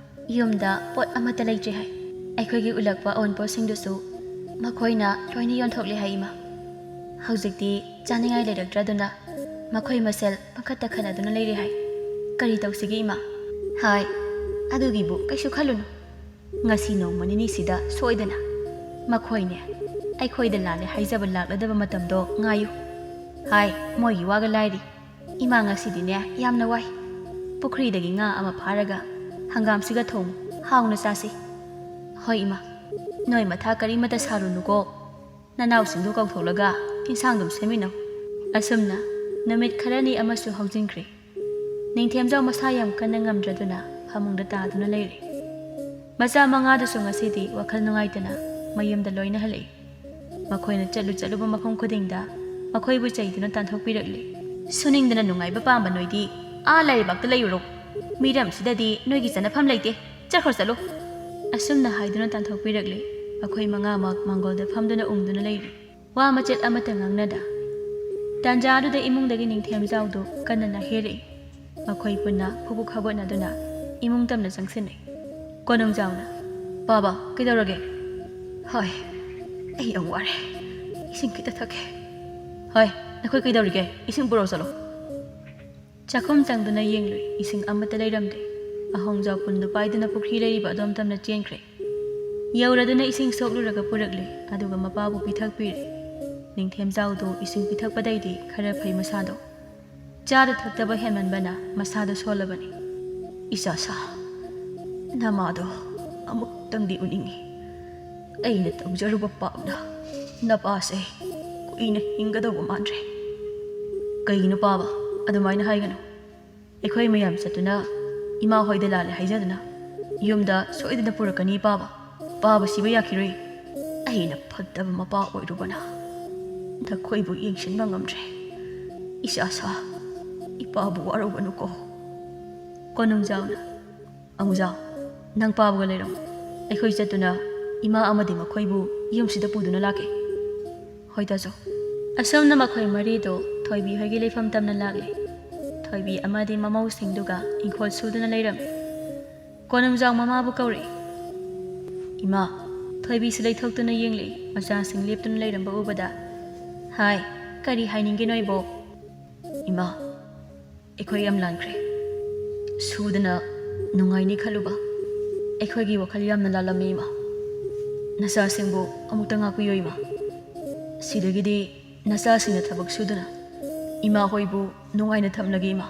ꯌꯨꯝꯗ ꯄꯣꯠ ꯑꯃꯠꯇ ꯂꯩꯇ꯭ꯔꯦ ꯍꯥꯏ꯫ ꯑꯩꯈꯣꯏꯒꯤ ꯎꯂꯛꯄ ꯑꯎꯟꯄꯣꯠꯁꯤꯡꯗꯨꯁꯨ ꯃꯈꯣꯏꯅ ꯂꯣꯏꯅ ꯌꯣꯟꯊꯣꯛꯂꯦ ꯍꯥꯏ ꯏꯃꯥ꯫ ꯍꯧꯖꯤꯛꯇꯤ ꯆꯥꯅꯤꯡꯉꯥꯏ ꯂꯩꯔꯛꯇ꯭ꯔꯗꯨꯅ ꯃꯈꯣꯏ ꯃꯁꯦꯜ ꯄꯪꯈꯠꯇ ꯈꯠꯅꯗꯨꯅ ꯂꯩꯔꯦ ꯍꯥꯏ꯫ ꯀꯔꯤ ꯇꯧꯁꯤꯒꯦ ꯏꯃꯥ?" "ꯍꯥꯏ, ꯑꯗꯨꯒꯤꯕꯨ ꯀꯩꯁꯨ ꯈꯜꯂꯨꯅꯨ꯫ ꯉꯁꯤ ꯅꯣꯡꯃ ꯅꯤꯅꯤꯁꯤꯗ ꯁꯣꯏꯗꯅ ꯃꯈꯣꯏꯅꯦ ꯑꯩꯈꯣꯏꯗ ꯂꯥꯜꯂꯦ ꯍꯥꯏꯖꯕ ꯂꯥꯛꯂꯗꯕ ꯃꯇꯝꯗꯣ ꯉꯥꯏꯌꯨ꯫ ꯍꯥꯏ, ꯃꯣꯏꯒꯤ ꯋꯥꯒ ꯂꯥꯏꯔꯤ꯫ ꯏꯃꯥ ꯉꯁꯤꯗꯤꯅꯦ ꯌꯥꯝꯅ ꯋꯥꯏ꯫ ꯄꯨꯈ꯭ꯔꯤꯗꯒꯤ ꯉꯥ ꯑꯃ ꯐꯥꯔꯒ ꯍꯪꯒꯥꯝꯁꯤꯒ ꯊꯣꯡꯉꯨ, ꯍꯥꯎꯅ ꯆꯥꯁꯤ꯫" "ꯍꯣꯏ ꯏꯃꯥ, ꯅꯣꯏ ꯃꯊꯥ ꯀꯔꯤꯃꯇ ꯁꯥꯔꯨꯅꯨꯀꯣ꯫ ꯅꯅꯥꯎꯁꯤꯡꯗꯨ ꯀꯧꯊꯣꯛꯂꯒ ꯏꯟꯁꯥꯡꯗꯨꯝ ꯁꯦꯝꯃꯤꯟꯅꯧ꯫" ꯑꯁꯨꯝꯅ ꯅꯨꯃꯤꯠ ꯈꯔꯅꯤ ꯑꯃꯁꯨ ꯍꯧꯖꯤꯟꯈ꯭ꯔꯦ꯫ ꯅꯤꯡꯊꯦꯝꯖꯥꯎ ꯃꯁꯥ ꯌꯥꯝ ꯀꯟꯅ ꯉꯝꯗ꯭ꯔꯗꯨꯅ ꯐꯃꯨꯡꯗ ꯇꯥꯗꯨꯅ ꯂꯩꯔꯦ꯫ ꯃꯆꯥ ꯃꯉꯥꯗꯨꯁꯨ ꯉꯁꯤꯗꯤ ꯋꯥꯈꯜ ꯅꯨꯡꯉꯥꯏꯇꯅ ꯃꯌꯨꯝꯗ ꯂꯣꯏꯅ ꯍꯜꯂꯛꯏ꯫ ꯃꯈꯣꯏꯅ ꯆꯠꯂꯨ ꯆꯠꯂꯨꯕ ꯃꯐꯝ ꯈꯨꯗꯤꯡꯗ ꯃꯈꯣꯏꯕꯨ ꯆꯩꯗꯨꯅ ꯇꯥꯟꯊꯣꯛꯄꯤꯔꯛꯂꯤ꯫ "ꯁꯨꯅꯤꯡꯗꯅ ꯅꯨꯡꯉꯥꯏꯕ ꯄꯥꯝꯕ ꯅꯣꯏꯗꯤ ꯑꯥ ꯂꯥꯏꯔꯩꯕꯥꯛꯇ ꯂꯩꯔꯨꯔꯣ꯫ ꯃꯤꯔꯝꯁꯤꯗꯗꯤ ꯅꯣꯏꯒꯤ ꯆꯠꯅꯐꯝ ꯂꯩꯇꯦ꯫ ꯆꯠꯈ꯭ꯔꯣ ꯆꯠꯂꯣ꯫" ꯑꯁꯨꯝꯅ ꯍꯥꯏꯗꯨꯅ ꯇꯥꯟꯊꯣꯛꯄꯤꯔꯛꯂꯤ꯫ ꯃꯈꯣꯏ ꯃꯉꯥꯃꯛ ꯃꯥꯡꯒꯣꯜꯗ ꯐꯝꯗꯨꯅ ꯎꯪꯗꯨꯅ ꯂꯩꯔꯤ꯫ ꯋꯥ ꯃꯆꯦꯠ ꯑꯃꯠꯇ ꯉꯥꯡꯅꯗ꯫ ꯇꯥꯟꯖꯥꯗꯨꯗ ꯏꯃꯨꯡꯗꯒꯤ ꯅꯤꯡꯊꯦꯝꯖꯥꯎꯗꯨ ꯀꯟꯅ ꯅꯥꯍꯦꯔꯛꯏ꯫ ꯃꯈꯣꯏ ꯄꯨꯟꯅ ꯈꯨꯕꯨꯛ ꯍꯧꯒꯠꯅꯗꯨꯅ ꯏꯃꯨꯡ ꯇꯝꯅ ꯆꯪꯁꯤꯟꯅꯩ꯫ ꯀꯣꯅꯨꯡꯖꯥꯎꯅ, "ꯄꯥꯕ, ꯀꯩꯗꯧꯔꯒꯦ?" "ꯍꯣꯏ, ꯑꯩ ꯌꯥꯝ ꯋꯥꯔꯦ꯫ ꯏꯁꯤꯡ ꯈꯤꯇ ꯊꯛꯀꯦ꯫" "ꯍꯣꯏ, ꯅꯈꯣꯏ ꯀꯩꯗꯧꯔꯤꯒꯦ? ꯏꯁꯤꯡ ꯄꯨꯔꯛꯑꯣ ꯆꯠꯂꯣ꯫" ꯆꯥꯛꯈꯨꯝ ꯆꯪꯗꯨꯅ ꯌꯦꯡꯂꯨꯏ, ꯏꯁꯤꯡ ꯑꯃꯠꯇ ꯂꯩꯔꯝꯗꯦ꯫ ꯑꯍꯣꯡꯖꯥꯎ ꯄꯨꯟꯗꯨ ꯄꯥꯏꯗꯨꯅ ꯄꯨꯈ꯭ꯔꯤ ꯂꯩꯔꯤꯕ ꯑꯗꯣꯝ ꯇꯝꯅ ꯆꯦꯟꯈ꯭ꯔꯦ꯫ ꯌꯧꯔꯗꯨꯅ ꯏꯁꯤꯡ ꯁꯣꯛꯂꯨꯔꯒ ꯄꯨꯔꯛꯂꯦ, ꯑꯗꯨꯒ ꯃꯄꯥꯕꯨ ꯄꯤꯊꯛꯄꯤꯔꯦ꯫ ꯅꯤꯡꯊꯦꯝꯖꯥꯎꯗꯨ ꯏꯁꯤꯡ ꯄꯤꯊꯛꯄꯗꯩꯗꯤ ꯈꯔ ꯐꯩ ꯃꯁꯥꯗꯣ꯫ ꯆꯥꯗ ꯊꯛꯇꯕ ꯍꯦꯟꯃꯟꯕꯅ ꯃꯁꯥꯗꯣ ꯁꯣꯜꯂꯕꯅꯤ꯫ "ꯏꯆꯥ ꯁꯥ, ꯅꯃꯥꯗꯣ ꯑꯃꯨꯛꯇꯪꯗꯤ ꯎꯅꯤꯡꯏ꯫ ꯑꯩꯅ ꯇꯧꯖꯔꯨꯕ ꯄꯥꯞꯅ ꯅꯄꯥꯁꯦ ꯀꯨꯏꯅ ꯍꯤꯡꯒꯗꯧꯕ ꯃꯥꯟꯗ꯭ꯔꯦ꯫" "ꯀꯩꯒꯤꯅꯣ ꯄꯥꯕ? ꯑꯗꯨꯃꯥꯏꯅ ꯍꯥꯏꯒꯅꯨ꯫ ꯑꯩꯈꯣꯏ ꯃꯌꯥꯝ ꯆꯠꯇꯨꯅ ꯏꯃꯥ ꯍꯣꯏꯗ ꯂꯥꯜꯂꯦ ꯍꯥꯏꯖꯗꯨꯅ ꯌꯨꯝꯗ ꯁꯣꯏꯗꯅ ꯄꯨꯔꯛꯀꯅꯤ ꯄꯥꯕ꯫ ꯄꯥꯕ ꯁꯤꯕ ꯌꯥꯈꯤꯔꯣꯏ꯫ ꯑꯩꯅ ꯐꯠꯇꯕ ꯃꯄꯥ ꯑꯣꯏꯔꯨꯕꯅ ꯅꯈꯣꯏꯕꯨ ꯌꯦꯡꯁꯤꯟꯕ ꯉꯝꯗ꯭ꯔꯦ꯫ ꯏꯆꯥ ꯁꯥ, ꯏꯄꯥꯕꯨ ꯋꯥꯔꯧꯒꯅꯨꯀꯣ꯫" ꯀꯣꯅꯨꯡꯖꯥꯎꯅ, "ꯑꯃꯨꯖꯥꯎ, ꯅꯪ ꯄꯥꯕꯒ ꯂꯩꯔꯝꯃꯨ꯫ ꯑꯩꯈꯣꯏ ꯆꯠꯇꯨꯅ ꯏꯃꯥ ꯑꯃꯗꯤ ꯃꯈꯣꯏꯕꯨ ꯌꯨꯝꯁꯤꯗ ꯄꯨꯗꯨꯅ ꯂꯥꯛꯀꯦ꯫" "ꯍꯣꯏ ꯇꯥꯖꯧ꯫" ꯑꯁꯨꯝꯅ ꯃꯈꯣꯏ ꯃꯔꯤꯗꯨ ꯊꯣꯏꯕꯤ ꯍꯣꯏꯒꯤ ꯂꯩꯐꯝ ꯇꯝꯅ ꯂꯥꯛꯂꯦ꯫ ꯊꯣꯏꯕꯤ ꯑꯃꯗꯤ ꯃꯃꯧꯁꯤꯡꯗꯨꯒ ꯏꯪꯈꯣꯜ ꯁꯨꯗꯨꯅ ꯂꯩꯔꯝꯃꯤ꯫ ꯀꯣꯅꯨꯡꯖꯥꯎ ꯃꯃꯥꯕꯨ ꯀꯧꯔꯛꯏ꯫ "ꯏꯃꯥ꯫" ꯊꯣꯏꯕꯤꯁꯨ ꯂꯩꯊꯣꯛꯇꯨꯅ ꯌꯦꯡꯂꯛꯏ꯫ ꯃꯆꯥꯁꯤꯡ ꯂꯦꯞꯇꯨꯅ ꯂꯩꯔꯝꯕ ꯎꯕꯗ, "ꯍꯥꯏ, ꯀꯔꯤ ꯍꯥꯏꯅꯤꯡꯒꯦꯅꯣ ꯏꯕꯣꯛ?" "ꯏꯃꯥ, ꯑꯩꯈꯣꯏ ꯌꯥꯝ ꯂꯥꯟꯈ꯭ꯔꯦ꯫ ꯁꯨꯗꯅ ꯅꯨꯡꯉꯥꯏꯅꯤ ꯈꯜꯂꯨꯕ꯫ ꯑꯩꯈꯣꯏꯒꯤ ꯋꯥꯈꯜ ꯌꯥꯝꯅ ꯂꯥꯜꯂꯝꯃꯤ ꯏꯃꯥ꯫ ꯅꯆꯥꯁꯤꯡꯕꯨ ꯑꯃꯨꯛꯇ ꯉꯥꯛꯄꯤꯌꯨ ꯏꯃꯥ꯫ ꯁꯤꯗꯒꯤꯗꯤ ꯅꯆꯥꯁꯤꯡꯅ ꯊꯕꯛ ꯁꯨꯗꯨꯅ ꯏꯃꯥ ꯍꯣꯏꯕꯨ ꯅꯨꯡꯉꯥꯏꯅ ꯊꯝꯂꯒꯦ ꯏꯃꯥ꯫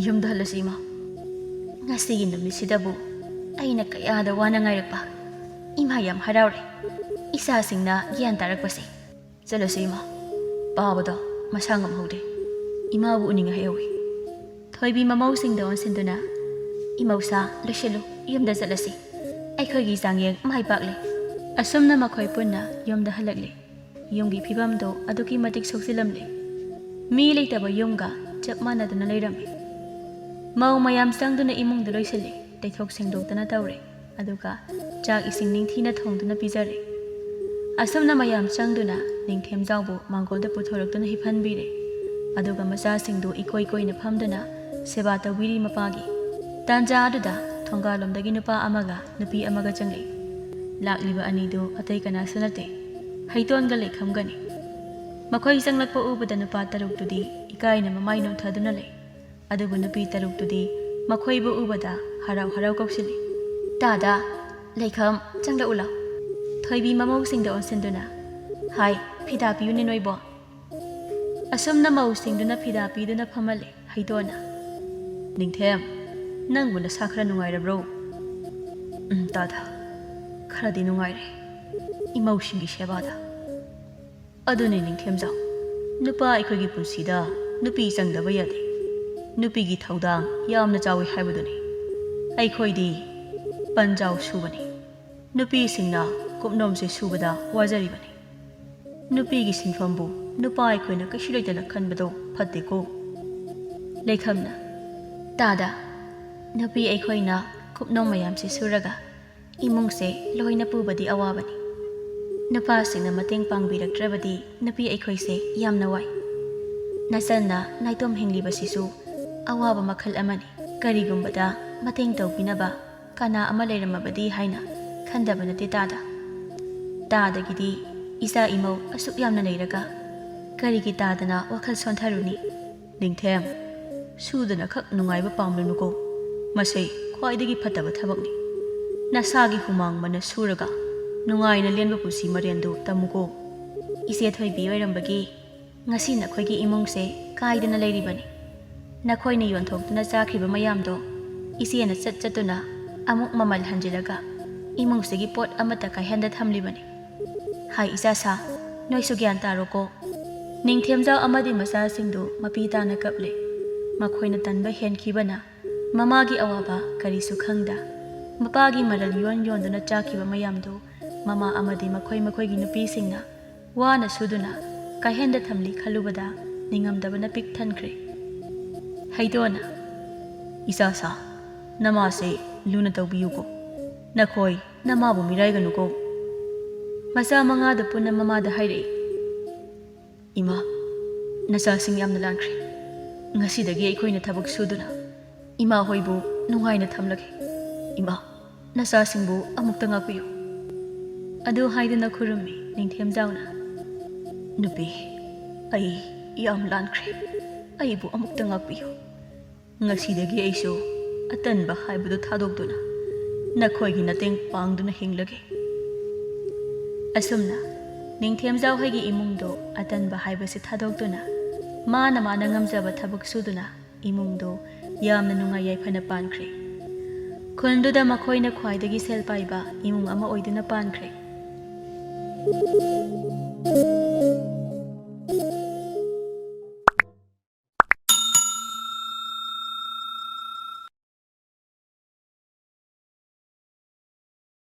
ꯌꯨꯝꯗ ꯍꯜꯂꯁꯤ ꯏꯃꯥ꯫" "ꯉꯁꯤꯒꯤ ꯅꯨꯃꯤꯠꯁꯤꯗꯕꯨ ꯑꯩꯅ ꯀꯌꯥꯗ ꯋꯥꯅ ꯉꯥꯏꯔꯛꯄ꯫ ꯏꯃꯥ ꯌꯥꯝ ꯍꯔꯥꯎꯔꯦ, ꯏꯆꯥꯁꯤꯡꯅ ꯒ꯭ꯌꯥꯟ ꯇꯥꯔꯛꯄꯁꯦ꯫ ꯆꯠꯂꯁꯤ ꯏꯃꯥ꯫" ꯄꯥꯕꯗꯣ ꯃꯁꯥ ꯉꯝꯍꯧꯗꯦ꯫ ꯏꯃꯥꯕꯨ ꯎꯅꯤꯡꯉꯦ ꯍꯥꯏꯍꯧꯏ꯫ ꯊꯣꯏꯕꯤ ꯃꯃꯧꯁꯤꯡꯗ ꯑꯣꯟꯁꯤꯟꯗꯨꯅ, "ꯏꯃꯧꯁꯥ, ꯂꯣꯏꯁꯤꯜꯂꯨ, ꯌꯨꯝꯗ ꯆꯠꯂꯁꯤ꯫ ꯑꯩꯈꯣꯏꯒꯤ ꯆꯥꯡꯌꯦꯡ ꯃꯥꯏ ꯄꯥꯛꯂꯦ꯫" ꯑꯁꯨꯝꯅ ꯃꯈꯣꯏ ꯄꯨꯟꯅ ꯌꯨꯝꯗ ꯍꯜꯂꯛꯂꯦ꯫ ꯌꯨꯝꯒꯤ ꯐꯤꯕꯝꯗꯣ ꯑꯗꯨꯛꯀꯤ ꯃꯇꯤꯛ ꯁꯣꯛꯆꯤꯜꯂꯝꯂꯦ꯫ ꯃꯤ ꯂꯩꯇꯕ ꯌꯨꯝꯒ ꯆꯞ ꯃꯥꯟꯅꯗꯨꯅ ꯂꯩꯔꯝꯃꯤ꯫ ꯃꯧ ꯃꯌꯥꯝ ꯆꯪꯗꯨꯅ ꯏꯃꯨꯡꯗ ꯂꯣꯏꯁꯤꯜꯂꯤ꯫ ꯇꯩꯊꯣꯛ ꯁꯦꯡꯗꯣꯛꯇꯅ ꯇꯧꯔꯦ꯫ ꯑꯗꯨꯒ ꯆꯥꯛ ꯏꯁꯤꯡ ꯅꯤꯡꯊꯤꯅ ꯊꯣꯡꯗꯨꯅ ꯄꯤꯖꯔꯦ꯫ ꯑꯁꯨꯝꯅ ꯃꯌꯥꯝ ꯆꯪꯗꯨꯅ ꯅꯤꯡꯊꯦꯝꯖꯥꯎꯕꯨ ꯃꯥꯡꯒꯣꯜꯗ ꯄꯨꯊꯣꯔꯛꯇꯨꯅ ꯍꯤꯞꯍꯟꯕꯤꯔꯦ꯫ ꯑꯗꯨꯒ ꯃꯆꯥꯁꯤꯡꯗꯨ ꯏꯀꯣꯏ ꯀꯣꯏꯅ ꯐꯝꯗꯨꯅ ꯁꯦꯕꯥ ꯇꯧꯕꯤꯔꯤ ꯃꯄꯥꯒꯤ꯫ ꯇꯥꯟꯖꯥ ꯑꯗꯨꯗ ꯊꯣꯡꯒꯥꯜꯂꯣꯝꯗꯒꯤ ꯅꯨꯄꯥ ꯑꯃꯒ ꯅꯨꯄꯤ ꯑꯃꯒ ꯆꯪꯂꯛꯏ꯫ ꯂꯥꯛꯂꯤꯕ ꯑꯅꯤꯗꯨ ꯑꯇꯩ ꯀꯅꯥꯁꯨ ꯅꯠꯇꯦ, ꯍꯩꯇꯣꯟꯒ ꯂꯩꯈꯝꯒꯅꯤ꯫ ꯃꯈꯣꯏ ꯆꯪꯂꯛꯄ ꯎꯕꯗ ꯅꯨꯄꯥ ꯇꯔꯨꯛꯇꯨꯗꯤ ꯏꯀꯥꯏꯅ ꯃꯃꯥꯏ ꯅꯣꯟꯊꯗꯨꯅ ꯂꯩ꯫ ꯑꯗꯨꯕꯨ ꯅꯨꯄꯤ ꯇꯔꯨꯛꯇꯨꯗꯤ ꯃꯈꯣꯏꯕꯨ ꯎꯕꯗ ꯍꯔꯥꯎ ꯍꯔꯥꯎ ꯀꯧꯁꯤꯜꯂꯤ꯫ "ꯇꯥꯗ, ꯂꯩꯈꯝ, ꯆꯪꯂꯛꯎ ꯂꯥꯎ꯫" ꯊꯣꯏꯕꯤ ꯃꯃꯧꯁꯤꯡꯗ ꯑꯣꯟꯁꯤꯟꯗꯨꯅ, "ꯍꯥꯏ, ꯐꯤꯗꯥ ꯄꯤꯌꯨꯅꯦ ꯅꯣꯏꯕꯣ꯫" ꯑꯁꯨꯝꯅ ꯃꯧꯁꯤꯡꯗꯨꯅ ꯐꯤꯗꯥ ꯄꯤꯗꯨꯅ ꯐꯝꯍꯜꯂꯦ ꯍꯩꯇꯣꯟꯅ꯫ "ꯅꯤꯡꯊꯦꯝ, ꯅꯪꯕꯨ ꯅꯁꯥ ꯈꯔ ꯅꯨꯡꯉꯥꯏꯔꯕ꯭ꯔꯣ?" "ꯎꯝ, ꯇꯥꯗ, ꯈꯔꯗꯤ ꯅꯨꯡꯉꯥꯏꯔꯦ, ꯏꯃꯧꯁꯤꯡꯒꯤ ꯁꯦꯕꯥꯗ꯫" "ꯑꯗꯨꯅꯤ ꯅꯤꯡꯊꯦꯝꯖꯥꯎ, ꯅꯨꯄꯥ ꯑꯩꯈꯣꯏꯒꯤ ꯄꯨꯟꯁꯤꯗ ꯅꯨꯄꯤ ꯆꯪꯗꯕ ꯌꯥꯗꯦ꯫ ꯅꯨꯄꯤꯒꯤ ꯊꯧꯗꯥꯡ ꯌꯥꯝꯅ ꯆꯥꯎꯏ ꯍꯥꯏꯕꯗꯨꯅꯤ꯫ ꯑꯩꯈꯣꯏꯗꯤ ꯄꯟꯖꯥꯎ ꯁꯨꯕꯅꯤ꯫ ꯅꯨꯄꯤꯁꯤꯡꯅ ꯀꯨꯞꯅꯣꯝꯁꯦ ꯁꯨꯕꯗ ꯋꯥꯖꯔꯤꯕꯅꯤ꯫ ꯅꯨꯄꯤꯒꯤ ꯁꯤꯟꯐꯝꯕꯨ ꯅꯨꯄꯥ ꯑꯩꯈꯣꯏꯅ ꯀꯩꯁꯨ ꯂꯩꯇꯅ ꯈꯟꯕꯗꯣ ꯐꯠꯇꯦꯀꯣ꯫" ꯂꯩꯈꯝꯅ, "ꯇꯥꯗ, ꯅꯨꯄꯤ ꯑꯩꯈꯣꯏꯅ ꯀꯨꯞꯅꯣꯝ ꯃꯌꯥꯝꯁꯦ ꯁꯨꯔꯒ ꯏꯃꯨꯡꯁꯦ ꯂꯣꯏꯅ ꯄꯨꯕꯗꯤ ꯑꯋꯥꯕꯅꯤ꯫ ꯅꯨꯄꯥꯁꯤꯡꯅ ꯃꯇꯦꯡ ꯄꯥꯡꯕꯤꯔꯛꯇ꯭ꯔꯕꯗꯤ ꯅꯨꯄꯤ ꯑꯩꯈꯣꯏꯁꯦ ꯌꯥꯝꯅ ꯋꯥꯏ꯫ ꯅꯆꯟꯅ ꯅꯥꯏꯇꯣꯝ ꯍꯤꯡꯂꯤꯕꯁꯤꯁꯨ ꯑꯋꯥꯕ ꯃꯈꯜ ꯑꯃꯅꯤ꯫ ꯀꯔꯤꯒꯨꯝꯕꯗ ꯃꯇꯦꯡ ꯇꯧꯕꯤꯅꯕ ꯀꯅꯥ ꯑꯃ ꯂꯩꯔꯝꯃꯕꯗꯤ ꯍꯥꯏꯅ ꯈꯟꯗꯕ ꯅꯠꯇꯦ ꯇꯥꯗ꯫ ꯇꯥꯗꯒꯤꯗꯤ ꯏꯆꯥ ꯏꯃꯧ ꯑꯁꯨꯛ ꯌꯥꯝꯅ ꯂꯩꯔꯒ ꯀꯔꯤꯒꯤ ꯇꯥꯗꯅ ꯋꯥꯈꯜ ꯁꯣꯟꯊꯔꯨꯅꯤ?" "ꯅꯤꯡꯊꯦꯝ, ꯁꯨꯗꯅ ꯈꯛ ꯅꯨꯡꯉꯥꯏꯕ ꯄꯥꯝꯂꯨꯅꯨꯀꯣ꯫ ꯃꯁꯤ ꯈ꯭ꯋꯥꯏꯗꯒꯤ ꯐꯠꯇꯕ ꯊꯕꯛꯅꯤ꯫ ꯅꯁꯥꯒꯤ ꯍꯨꯃꯥꯡ ꯃꯟꯅ ꯁꯨꯔꯒ ꯅꯨꯡꯉꯥꯏꯅ ꯂꯦꯟꯕ ꯄꯨꯟꯁꯤ ꯃꯔꯦꯟꯗꯨ ꯇꯝꯃꯨꯀꯣ꯫ ꯏꯆꯦ ꯊꯣꯏꯕꯤ ꯑꯣꯏꯔꯝꯕꯒꯤ ꯉꯁꯤ ꯅꯈꯣꯏꯒꯤ ꯏꯃꯨꯡꯁꯦ ꯀꯥꯏꯗꯅ ꯂꯩꯔꯤꯕꯅꯤ꯫ ꯅꯈꯣꯏꯅ ꯌꯣꯟꯊꯣꯛꯇꯨꯅ ꯆꯥꯈ꯭ꯔꯤꯕ ꯃꯌꯥꯝꯗꯣ ꯏꯆꯦꯅ ꯆꯠ ꯆꯠꯇꯨꯅ ꯑꯃꯨꯛ ꯃꯃꯜ ꯍꯟꯖꯤꯜꯂꯒ ꯏꯃꯨꯡꯁꯤꯒꯤ ꯄꯣꯠ ꯑꯃꯠꯇ ꯀꯥꯏꯍꯟꯗ ꯊꯝꯂꯤꯕꯅꯤ꯫" "ꯍꯥꯏ ꯏꯆꯥ ꯁꯥ, ꯅꯣꯏꯁꯨ ꯒ꯭ꯌꯥꯟ ꯇꯥꯔꯣꯀꯣ꯫" ꯅꯤꯡꯊꯦꯝꯖꯥꯎ ꯑꯃꯗꯤ ꯃꯆꯥꯁꯤꯡꯗꯨ ꯃꯄꯤ ꯇꯥꯅ ꯀꯞꯂꯦ꯫ ꯃꯈꯣꯏꯅ ꯇꯟꯕ ꯍꯦꯟꯈꯤꯕꯅ ꯃꯃꯥꯒꯤ ꯑꯋꯥꯕ ꯀꯔꯤꯁꯨ ꯈꯪꯗ, ꯃꯄꯥꯒꯤ ꯃꯔꯜ ꯌꯣꯟ ꯌꯣꯟꯗꯨꯅ ꯆꯥꯈꯤꯕ ꯃꯌꯥꯝꯗꯨ ꯃꯃꯥ ꯑꯃꯗꯤ ꯃꯈꯣꯏ ꯃꯈꯣꯏꯒꯤ ꯅꯨꯄꯤꯁꯤꯡꯅ ꯋꯥꯅ ꯁꯨꯗꯨꯅ ꯀꯥꯏꯍꯟꯗ ꯊꯝꯂꯤ ꯈꯜꯂꯨꯕꯗ ꯅꯤꯡꯉꯝꯗꯕꯅ ꯄꯤꯛ ꯊꯟꯈ꯭ꯔꯦ꯫ ꯍꯩꯇꯣꯟꯅ, "ꯏꯆꯥ ꯁꯥ, ꯅꯃꯥꯁꯦ ꯂꯨꯅ ꯇꯧꯕꯤꯌꯨꯀꯣ꯫ ꯅꯈꯣꯏ ꯅꯃꯥꯕꯨ ꯃꯤꯔꯥꯏꯒꯅꯨꯀꯣ꯫" ꯃꯆꯥ ꯃꯉꯥꯗ ꯄꯨꯟꯅ ꯃꯃꯥꯗ ꯍꯥꯏꯔꯛꯏ, "ꯏꯃꯥ, ꯅꯆꯥꯁꯤꯡ ꯌꯥꯝꯅ ꯂꯥꯟꯈ꯭ꯔꯦ꯫ ꯉꯁꯤꯗꯒꯤ ꯑꯩꯈꯣꯏꯅ ꯊꯕꯛ ꯁꯨꯗꯨꯅ ꯏꯃꯥ ꯍꯣꯏꯕꯨ ꯅꯨꯡꯉꯥꯏꯅ ꯊꯝꯂꯒꯦ꯫ ꯏꯃꯥ, ꯅꯆꯥꯁꯤꯡꯕꯨ ꯑꯃꯨꯛꯇ ꯉꯥꯛꯄꯤꯌꯨ"꯫ ꯑꯗꯨ ꯍꯥꯏꯗꯨꯅ ꯈꯨꯔꯨꯝꯃꯤ ꯅꯤꯡꯊꯦꯝꯖꯥꯎꯅ, "ꯅꯨꯄꯤ, ꯑꯩ ꯌꯥꯝ ꯂꯥꯟꯈ꯭ꯔꯦ꯫ ꯑꯩꯕꯨ ꯑꯃꯨꯛꯇ ꯉꯥꯛꯄꯤꯌꯨ꯫ ꯉꯁꯤꯗꯒꯤ ꯑꯩꯁꯨ ꯑꯇꯟꯕ ꯍꯥꯏꯕꯗꯨ ꯊꯥꯗꯣꯛꯇꯨꯅ ꯅꯈꯣꯏꯒꯤ ꯃꯇꯦꯡ ꯄꯥꯡꯗꯨꯅ ꯍꯤꯡꯂꯒꯦ"꯫ ꯑꯁꯨꯝꯅ ꯅꯤꯡꯊꯦꯝꯖꯥꯎ ꯍꯣꯏꯒꯤ ꯏꯃꯨꯡꯗꯣ ꯑꯇꯟꯕ ꯍꯥꯏꯕꯁꯤ ꯊꯥꯗꯣꯛꯇꯨꯅ ꯃꯥꯅ ꯃꯥꯅ ꯉꯝꯖꯕ ꯊꯕꯛ ꯁꯨꯗꯨꯅ ꯏꯃꯨꯡꯗꯣ ꯌꯥꯝꯅ ꯅꯨꯡꯉꯥꯏ ꯌꯥꯏꯐꯅ ꯄꯥꯟꯈ꯭ꯔꯦ꯫ ꯈꯨꯟꯗꯨꯗ ꯃꯈꯣꯏꯅ ꯈ꯭ꯋꯥꯏꯗꯒꯤ ꯁꯦꯜ ꯄꯥꯏꯕ ꯏꯃꯨꯡ ꯑꯃ ꯑꯣꯏꯗꯨꯅ ꯄꯥꯟꯈ꯭ꯔꯦ꯫